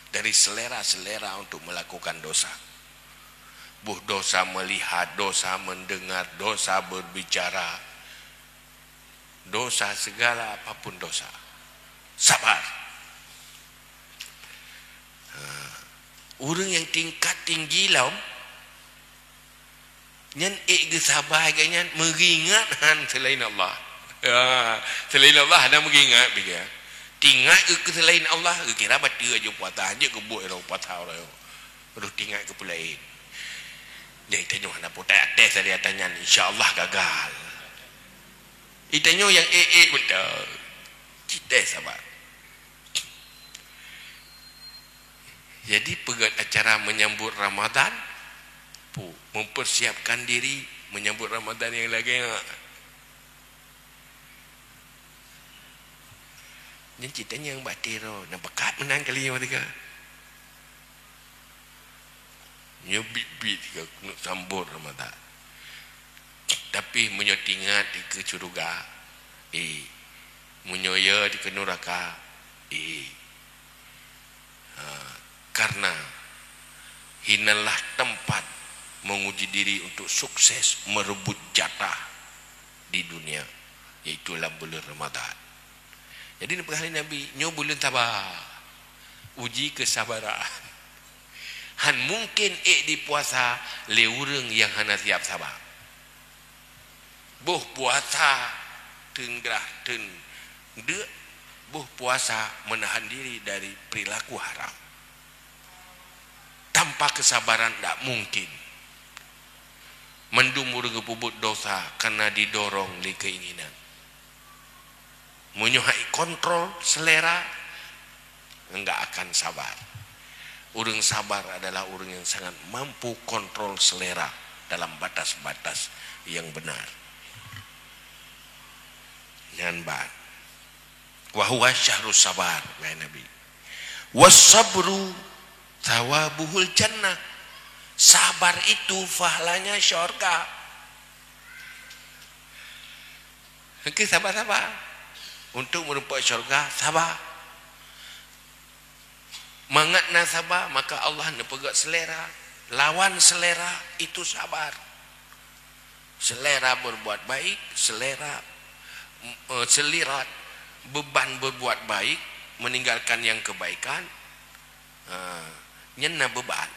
dari selera-selera untuk melakukan dosa. Boh dosa melihat, dosa mendengar, dosa berbicara, dosa segala apapun dosa. Sabar. Ha. Ureuëng nyang tingkat tinggi lom, nyan ék geusaba lagée nyan, meuingat han selain Allah. Ya, selain Allah hana meuingat bak geuh. Tingat keu selain Allah, geukira bateue aju puasa, jeuet keu buet rhot puasa uroe nyoe. Rôh tingat keu peue laén. Jadi tanyoe hana putai até dari ata nyan, insya Allah gagal. Itanyoe nyang ék-ék beutôi. Cit teuh sabar. Jadi, peugét acara menyambut Ramadan, pu, mempersiapkan diri menyambut Ramadan nyang lagée nyan. Nyan cit tanyong bak tiro, na pakat meunan kali nyoe teuka. Nyoe biet-biet teuka keuneuk sambot Ramadan. Tapi meunyoe tingat dikeue syeuruga, eh. Meunyoe ya dikeue nuraka, eh. Ha, karena hinalah tempat menguji diri untuk sukses merebut jatah di dunia, yaitu lam buleuen Ramadan. Jadi, neupeugah lé Nabi, nyoe buleuen saba, uji keusabaran. Han mungken ék dipuasa lé ureuëng nyang hana siab saba. Boh puasa teungrah teun deuk, boh puasa meunahan diri dari perilaku haram. Tanpa kesabaran dak mungkin. Mandum ureuëng geupeubuet dosa karena didorong lé keinginan. Meunyoe hana kontrol selera, enggak akan sabar. Ureuëng sabar adalah ureuëng yang sangat mampu kontrol selera dalam batas-batas yang benar. Nyan ban. Wa huwa syahrus sabar, kheun Nabi. Was sabru thawabuhul jannah. Sabar itu pahalanya syurga. Oke, sabar-sabar. Untuk meureumpok syurga, sabar. Mangat na sabar, maka Allah neupeugét selera. Lawan selera itu sabar. Selera berbuat baik, selera, eh, selirat, beban berbuat baik, meninggalkan yang kebaikan, eh, nyan na beban.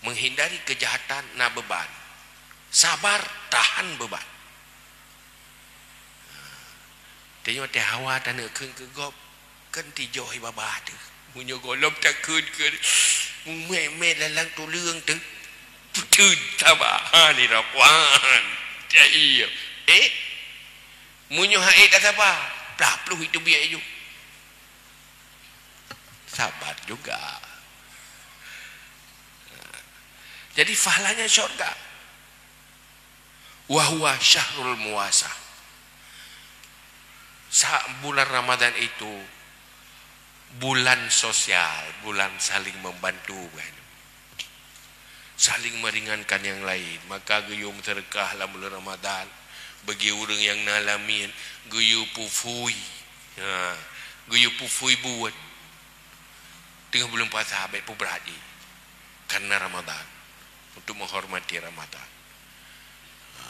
Menghindari kejahatan na beban. Sabar tahan beban. Tanyoe teuh hawa taneuk kheun keu gob, kan tijoh ié babah teuh. Meunyoe gohlom takheun keu mumé-mé lalang tuleueng teuh, peuteun saba. Ha, ni rakuan. Jai. Eh, meunyoe hai tak saba, plah pluh itu biak ju. Sabar juga. Jadi, pahalanya syurga. Wa huwa syahrul muwasah. Saat bulan Ramadan itu bulan sosial, bulan saling membantu, kan? Saling meringankan yang lain. Maka geuyue meuseudeukah lam bulan Ramadan, bagi ureuëng nyang na lamiet, geuyue pufui. Ha, geuyue pufui buet. Teungoh bulan puasa, bék peubrat jih. Karena Ramadan. Untuk menghormati Ramadan. Ha.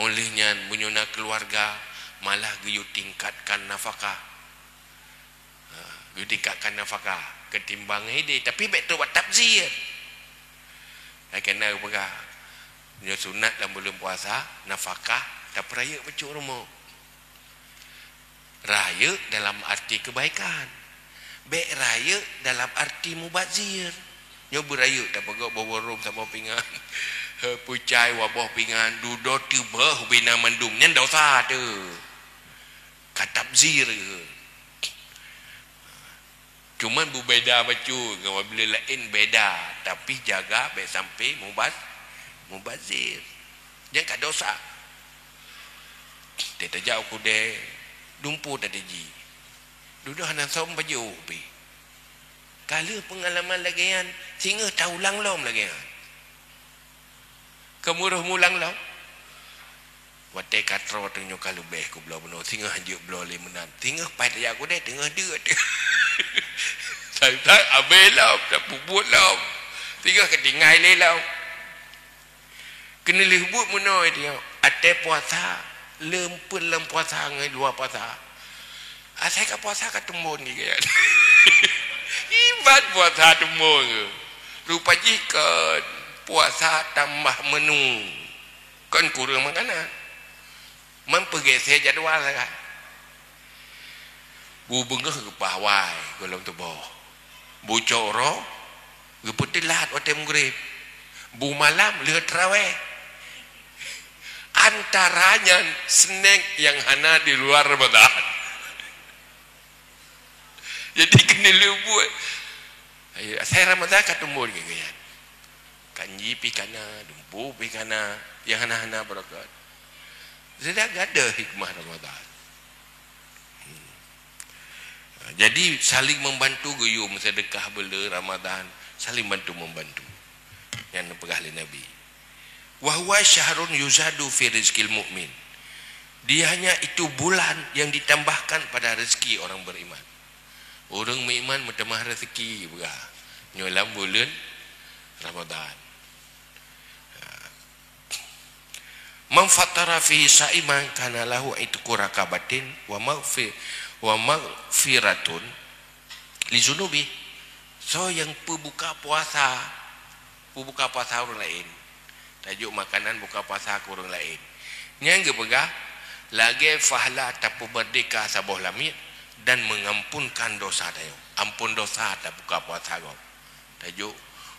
Oleh nyan, meunyoe na keuluwarga, malah geuyue tingkatkan nafakah. Ha, geuyue tingkatkan nafakah ketimbang idéh, tapi bék trok bak tabzir. Hai keunan geupeugah, Nyoe sunat lam buleuen puasa, nafakah, tapeurayeuk bacut rumoh. Rayeuk dalam arti keubaikan. Bék rayeuk dalam arti mubazir. Nyoe beurayeuk tapeugöt boh-boh rhom saboh pingan, peucai waboh pingan, dudoe teubeh bina mandum. Nyan dosa teuh. Ka tabzir. Cuman beubeda bacut ngon buleuen laén beda, tapi jaga bék sampai mubaz-, mubazir. Nyan ka dosa. Teuh tajak u keudè, dumpeue teuh jih. Dudoe hana som pajoh pih. Ka lheueh peungalaman lagèe nyan, singoh taulang lom lagèe nyan. Keumuroh mulang lom. Watèe ka troe teungoh ka leubeh kubloe bunoe, singoh jeuet bloe lé meunan. Singoh paih tajak keudè, teungoh deuk teuh. Sai-sai abéh lom, tapeubuet lom. Singoh ka tinggai lé lom. Keuneulheueh buet meunoe teuh, watèe puasa, leumpet lam puasa ngon luwa puasa. Asai ka puasa ka teumbon gigit. Iban puasa teumbon ke? Rupa jih kon puasa tambah menu. Kon kureueng makanan. Man peugèsè jadwal sagai. Bu beungoh geupah awai gohlom tuboh. Bu cok uroe geupeuteulat watèe mugréb. Bu malam lheueh teurawèh. Antara nyan snack nyang hana di luar Ramadan. Jadi keuneulheueh buet. Ayo, asai Ramadan ka teumbon geuh nyan. Kanji pih kana, dumpeue pih kana, nyang hana-hana beureukat. Jadi gadôh hikmah Ramadan. Hmm. Jadi saling membantu geuyue meuseudeukah buleuen Ramadan, saling bantu membantu. Nyan neupeugah lé Nabi. "Wa huwa syahrun yuzadu fi rizqil mu'min." Dianya itu bulan yang ditambahkan pada rezeki orang beriman. Ureueng meuiman meutamah rezeki, peugah. Nyoe lam buleuen Ramadan. "Man fattara fihi sha'iman kana lahu itqu raqabatin wa maghfi-, wa maghfiratun li dzunubi." Soe nyang peubuka puasa, peubuka puasa ureueng laén, tajok makanan buka puasa keu ureueng laén, nyan geupeugah lagèe pahala tapeumeurdeka saboh lamiet dan mengampunkan dosa tanyoe. Ampôn dosa tabuka puasa gob. Tajok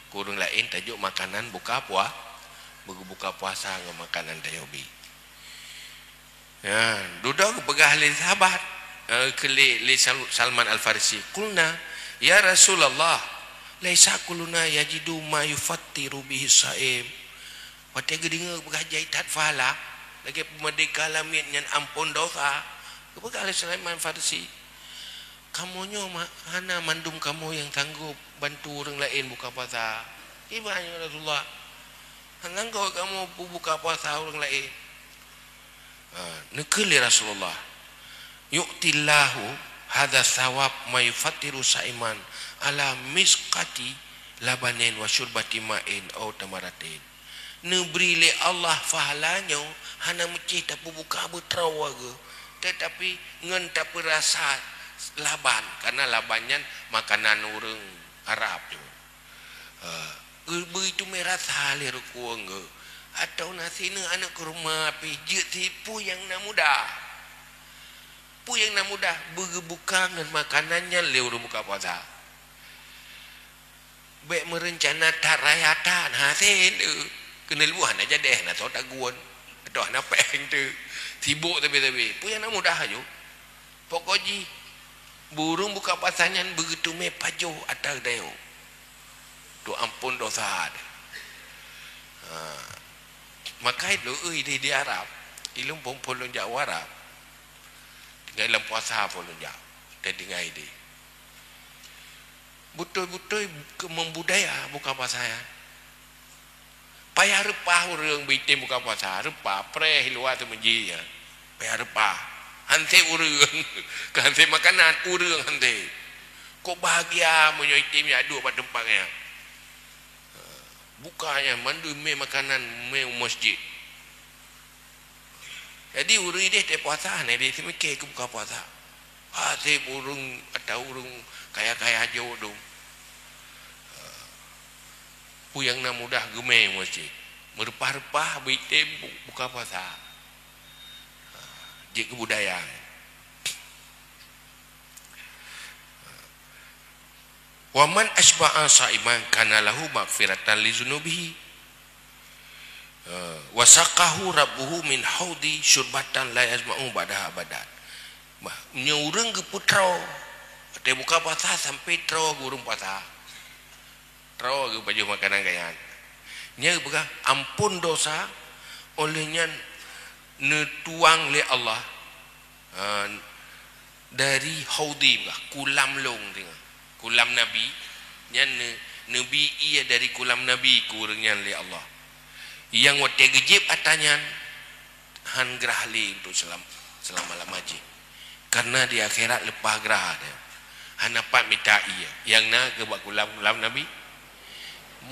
keu ureueng laén, tajok makanan buka pua-, buka puasa ngon makanan tanyoe bi. Ya, dudoe geupeugah lé sahabat, eh, keu lé, lé Sal-, Salman Al-Farisi, "Qulna, ya Rasulullah, laisa kulluna yajidu ma yufattiru bihi shaim." Watèe geudeungö geupeugah jai that pahala, lagèe peumeurdeka lamiet nyan ampôn dosa, geupeugah lé Salman Al-Farisi, "Kamoe nyoe ma-, hana mandum kamoe nyang sanggob bantu ureueng laén buka puasa." "Kiban nyoe Rasulullah, hana sanggob kamoe peubuka puasa ureueng laén." Ha, neukheun lé Rasulullah, "Yu'tillahu hadza tsawab ma yufattiru sha'iman ala misqati labanin wa syurbati ma'in aw tamaratin." Neubri lé Allah pahala nyoe hana meucih tapeubuka beutroe geuh, teutapi ngon tapeurasa laban, karena laban nyan makanan ureueng Arab nyoe. Ha, beuteumé rasa lé rukueng geuh, atau na sineuk aneuk kurma pih jeuet si peue nyang na mudah. Peue nyang na mudah, beugeubuka ngon makanan nyan lé ureueng buka puasa. Bék meurencana that raya that, ha, sén, eh, keuneulheueh hana jadéh, na soe tagun, atau hana péng teuh, sibok sabe-sabe. Peue nyang na mudah aju. Pokok jih, ureueng buka puasa nyan beugeuteumé pajoh ata tanyoe. Untuk ampôn dosa. Ha. Maka ilôn, eh, di, di Arab, ilôn phôn-phôn lôn jak u Arab. Tinggai lam puasa phôn lôn jak. Dan tinggai di. Beutôi-beutôi keu membudaya buka puasa nyan. Payah reupah ureueng beuitem buka puasa, reupah, preh luwa teumeuji nyan. Payah reupah. Hanté ureueng, keu hanté makanan, ureueng hanté. Kok bahagia meunyoe item jak duek bak teumpat nyan. Buka nyan, mandum mé makanan, mé u masjid. Jadi, ureueng idéh teuh puasa, hana idéh teumike keu buka puasa. Haseb ureueng atau ureueng kaya-kaya jok dum. Peue nyang na mudah geumé masjid. Meureupah-reupah beutem bu-, buka puasa. Jeuet keu budaya. "Wa man asba'a sha'iman kana lahu maghfiratan li dzunubihi. Eh, wa saqahu rabbuhu min haudi syurbatan la yazma'u ba'daha abadan." Bah, meunyoe ureuëng geupeutroe, watée buka puasa sampai troe keu ureuëng puasa. Troe geupajoh makanan gobnyan. Nyan geupeugah ampôn dosa, óh lheueh nyan neutuang lé Allah, ha, dari haudi, peugah, kulam lôn, singoh. Kulam Nabi, nyan ne-, neubi ié dari kulam Nabi keu ureuëng nyan lé Allah. Nyang watée geujieb atra nyan, han grah lé untuk selam-, seulama-lama jih. Karena di akhirat leupah grah dia. Hana pat mita ié. Nyang na keu bak kulam-kulam Nabi.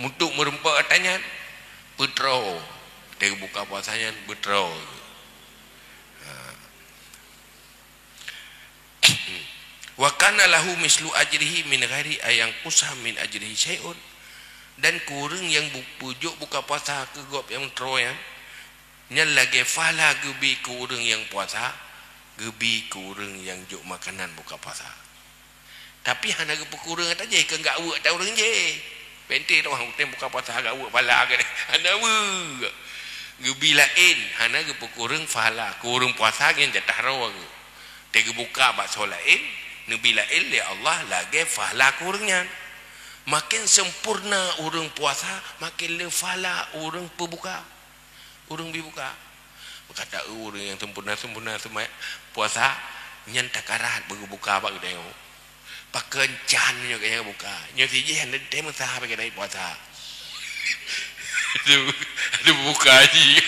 Untuk meurumpok atra nyan, peutroe. Dia buka puasa nyan, peutroe. Ha. "Wa kana lahu mislu ajrihi min ghairi an yanqusa min ajrihi syai'un." Dan keu ureuëng nyang bu-, peujok buka puasa keu gob nyang troe nyan, nyan lagée pahala geubi keu ureuëng nyang puasa, geubi keu ureuëng nyang jok makanan buka puasa. Tapi hana geupeukureueng atra jih, keu gak weuek atra ureuëng jih. Pente tu ureuëng buka puasa gak weuek pahala keu dia. Hana weuek. Geubi laén, hana geupeukureueng pahala keu ureuëng puasa nyan jatah droe geuh. Teuh geubuka baksoe laén, neubi laén lé Allah lagée pahala keu ureuëng nyan. Maken sempurna ureuëng puasa, maken le pahala ureuëng peubuka. Ureuëng bi buka. Maka ta-, ureuëng nyang sempurna-sempurna seumayang puasa, nyan takarat beu geubuka bak geutanyoe. Pakon can nyoe keu nyang buka. Nyoe sijih hana teuntée meusa bak geutanyoe puasa. Aduh, aduh buka jih.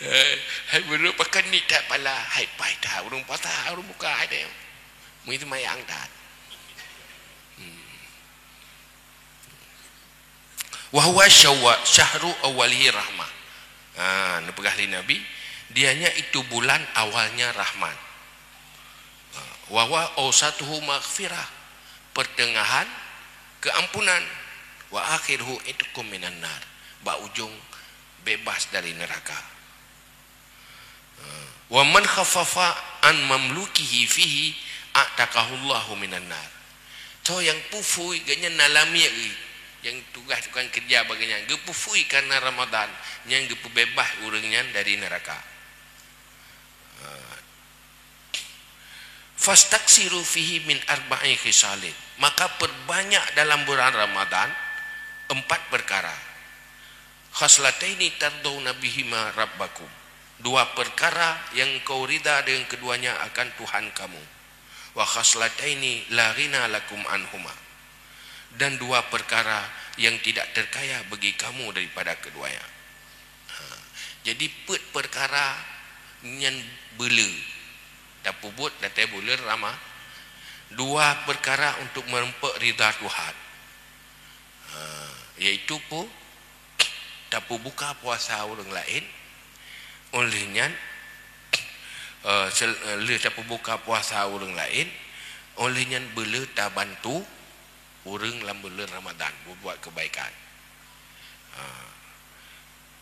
Eh, hai beureuek pakon ni that pala, hai pai that ureuëng puasa, ureuëng buka hai teuh. Mui seumayang that. Hmm. "Wa huwa syawwa-, syahru awwalihi rahmah." Ha, neupeugah lé Nabi, "Dianya itu bulan awalnya rahmat. Ha, wa huwa awsatuhu maghfirah, pertengahan keampunan, wa akhiruhu itqum minan nar, bak ujong bebas dari neraka." "Wa man khaffafa an mamlukihi fihi a'taqahullahu minan nar." Toh nyang peue phui geuhnyan na lam miet geuh, nyang tugaih tukang keureuja bak geuhnyan, geupeuphui karna Ramadan, nyan geupeubeubaih ureuëng nyan dari neuraka. Ha. "Fastaksiru fihi min arba'i khisalin." Maka perbanyak dalam bulan Ramadan empat perkara. "Khaslataini tardhauna bihima rabbakum." Dua perkara yang engkau ridha dengan keduanya akan Tuhan kamu. "Wa khaslataini la ghina lakum anhuma." Dan dua perkara yang tidak terkaya bagi kamu daripada keduanya. Ha. Jadi, peuet perkara nyan beule. Tapeubuet watée buleuen Rama-, dua perkara untuk meurumpok ridha Tuhan. Ha, yaitu pu-, tapeubuka puasa ureuëng laén, óh lheueh nyan, eh, sel-, eh, lheueh tapeubuka puasa ureuëng laén, óh lheueh nyan beule tabantu ureuëng lam buleuen Ramadan beubuat keubaikan. Ha.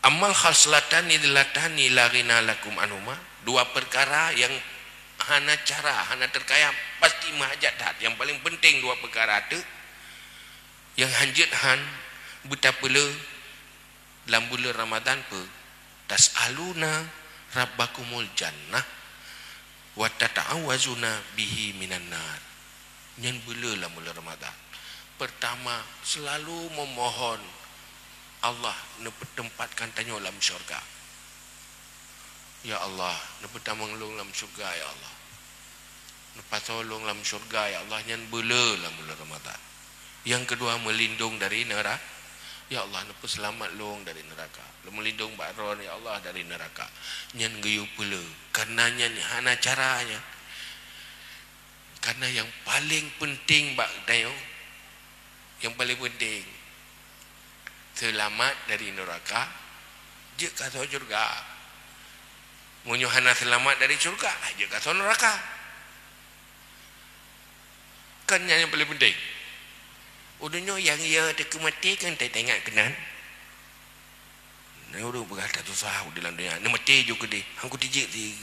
"Ammal khaslatani llatani la ghina lakum anhuma," dua perkara yang hana cara, hana terkaya, pasti meuhajat that. Yang paling penting dua perkara tu, yang hanjeuet han beutapeule lam buleuen Ramadan peue? "Tas'aluna rabbakumul jannah wa tata'awwazuna bihi minan nar." Nyan beule lam buleuen Ramadan. Pertama, selalu memohon Allah neupeutempatkan tanyoe lam syurga. "Ya Allah, neupeutamong lôn lam syurga, ya Allah. Neupasoe lôn lam syurga, ya Allah," nyan beule lam buleuen Ramadan. Yang kedua, meulindong dari neura-, "Ya Allah, neupeuseulamat lôn dari neuraka. Meulindong bak Droe, ya Allah, dari neuraka." Nyan geuyue peule. Karena nyan hana cara nyan. Karena yang paling penting bak tanyoe, yang paling penting, seulamat dari neuraka, jeuet kasoe syurga. Meunyoe hana seulamat dari syurga, jeuet kasoe neuraka. Kan nyan nyang paling penting. Ureuëng nyoe nyang ya teuka maté kan teuingat keunan. Ureuëng peugah that susah di lam dunia, neumaté ju keudeh, han kutijik ti.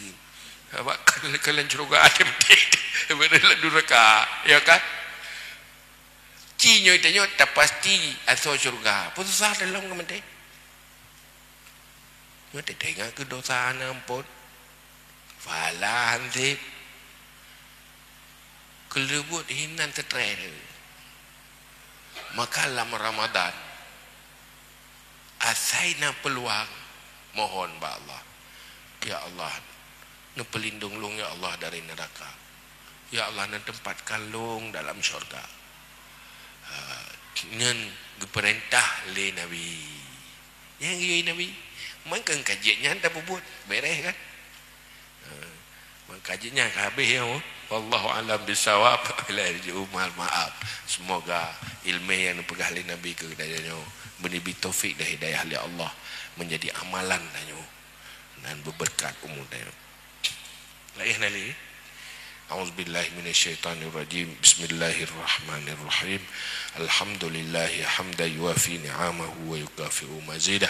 Awak ka, ka lam syeuruga ada maté. Beda lam neraka, ya kan? Ci nyoe tanyoe tapasti asoe syeuruga. Peue susah dalam keumaté? Nyoe teuingat keu dosa hana ampôn. Pahala hansét. Keuleubut hinan stres. Maka lam Ramadan, asai na peuluang, mohon bak Allah. Ya Allah, neupeulindong lôn ya Allah dari neraka. Ya Allah, neutempatkan lôn dalam syurga. Ha, nyan geupeurintah lé Nabi. Nyang geuyue Nabi, meukeun ka jeuet nyan tapeubuet, beres kan? Ha, meukeun ka jeuet nyan ka habéh nyoe. Wallahu a'lam bissawab. Ila rija'u mal ma'ab. Semoga ilmu yang dipeugah lé Nabi keu kita nyoe meunibri taufik dan hidayah lé Allah menjadi amalan tanyoe dan berberkat umur tanyoe. Laéh na lé. أعوذ بالله من الشيطان الرجيم. بسم الله الرحمن الرحيم. الحمد لله حمدا يوافي نعمه ويكافئ مزيده.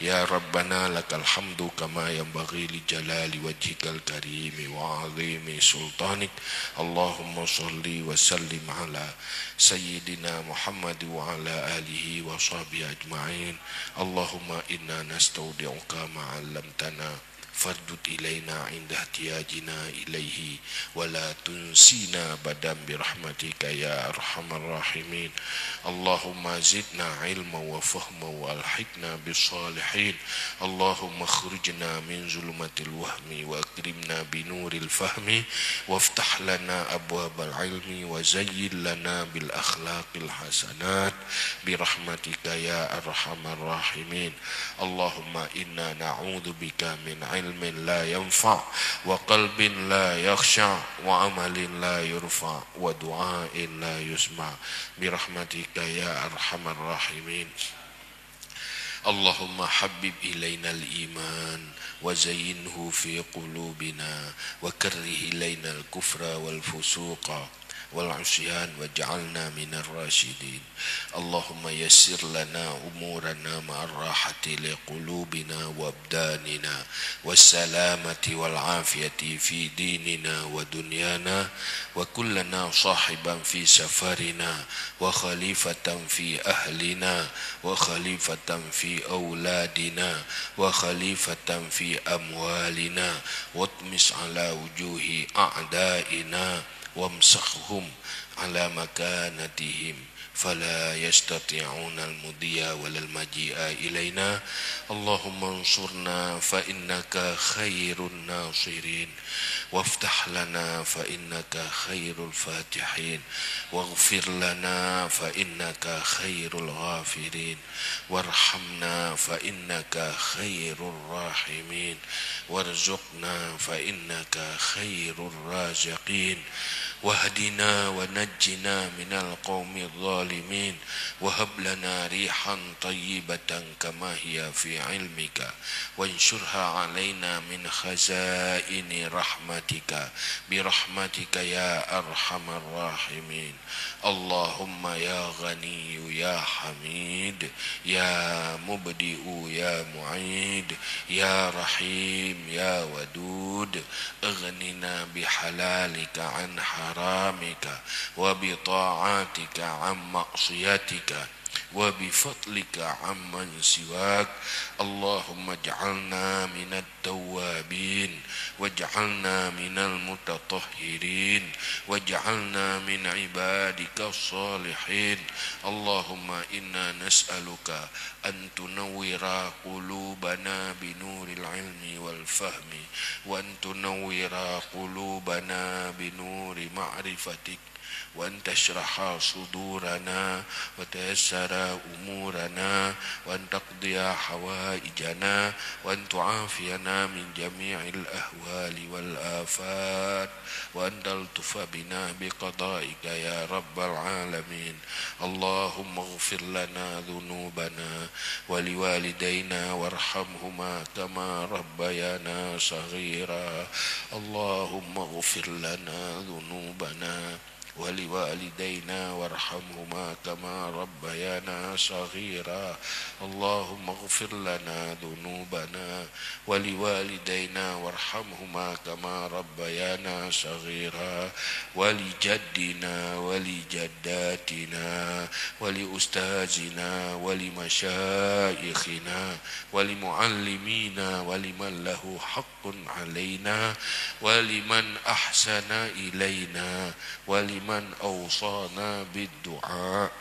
يا ربنا لك الحمد كما ينبغي لجلال وجهك الكريم وعظيم سلطانك. اللهم صل وسلم على سيدنا محمد وعلى آله وصحبه أجمعين. اللهم إنا نستودعك ما علمتنا فاردد إلينا عند احتياجنا إليه ولا تنسنا أبدا برحمتك يا أرحم الراحمين. اللهم زدنا علما وفهما وألحقنا بالصالحين. اللهم أخرجنا من ظلمات الوهم وأكرمنا بنور الفهم وافتح لنا أبواب العلم وزين لنا بالأخلاق الحسنات برحمتك يا أرحم الراحمين. اللهم إنا نعوذ بك من علم لا ينفع وقلب لا يخشع وعمل لا يرفع ودعاء لا يسمع برحمتك يا أرحم الراحمين. اللهم حبب إلينا الإيمان وزينه في قلوبنا وكره إلينا الكفر والفسوق والعصيان واجعلنا من الراشدين. اللهم يسر لنا أمورنا مع الراحة لقلوبنا وأبداننا والسلامة والعافية في ديننا ودنيانا، وكن لنا صاحبا في سفرنا وخليفة في أهلنا وخليفة في أولادنا وخليفة في أموالنا، واطمس على وجوه أعدائنا وامسخهم على مكانتهم فلا يستطيعون المضي ولا المجيء إلينا. اللهم انصرنا فإنك خير الناصرين، وافتح لنا فإنك خير الفاتحين، واغفر لنا فإنك خير الغافرين، وارحمنا فإنك خير الراحمين، وارزقنا فإنك خير الرازقين، واهدنا ونجنا من القوم الظالمين، وهب لنا ريحا طيبة كما هي في علمك، وانشرها علينا من خزائن رحمتك برحمتك يا أرحم الراحمين. اللهم يا غني يا حميد، يا مبدئ يا معيد، يا رحيم يا ودود، اغننا بحلالك عن حرامك، وبطاعتك عن معصيتك، وبفضلك عمن سواك. اللهم اجعلنا من التوابين، واجعلنا من المتطهرين، واجعلنا من عبادك الصالحين. اللهم إنا نسألك أن تنور قلوبنا بنور العلم والفهم، وأن تنور قلوبنا بنور معرفتك، وأن تشرح صدورنا، وتيسر أمورنا، وأن تقضي حوائجنا، وأن تعافينا من جميع الأهوال والآفات، وأن تلطف بنا بقضائك يا رب العالمين. اللهم اغفر لنا ذنوبنا ولوالدينا وارحمهما كما ربيانا صغيرا. اللهم اغفر لنا ذنوبنا ولوالدينا وارحمهما كما ربيانا صغيرا. اللهم اغفر لنا ذنوبنا ولوالدينا وارحمهما كما ربيانا صغيرا، ولجدنا ولجداتنا ولأستاذنا ولمشايخنا ولمعلمينا ولمن له حق علينا ولمن أحسن إلينا ولمن أوصانا بالدعاء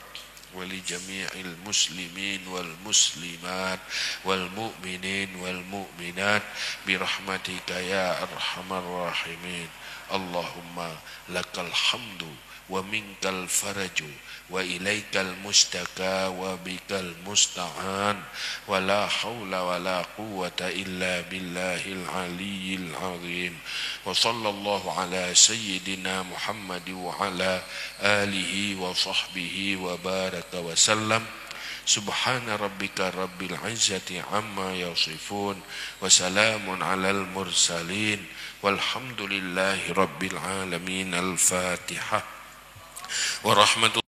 ولجميع المسلمين والمسلمات والمؤمنين والمؤمنات برحمتك يا أرحم الراحمين. اللهم لك الحمد ومنك الفرج وإليك المشتكى وبك المستعان، ولا حول ولا قوة إلا بالله العلي العظيم. وصلى الله على سيدنا محمد وعلى آله وصحبه وبارك وسلم. سبحان ربك رب العزة عما يصفون، وسلام على المرسلين، والحمد لله رب العالمين. الفاتحة. ورحمة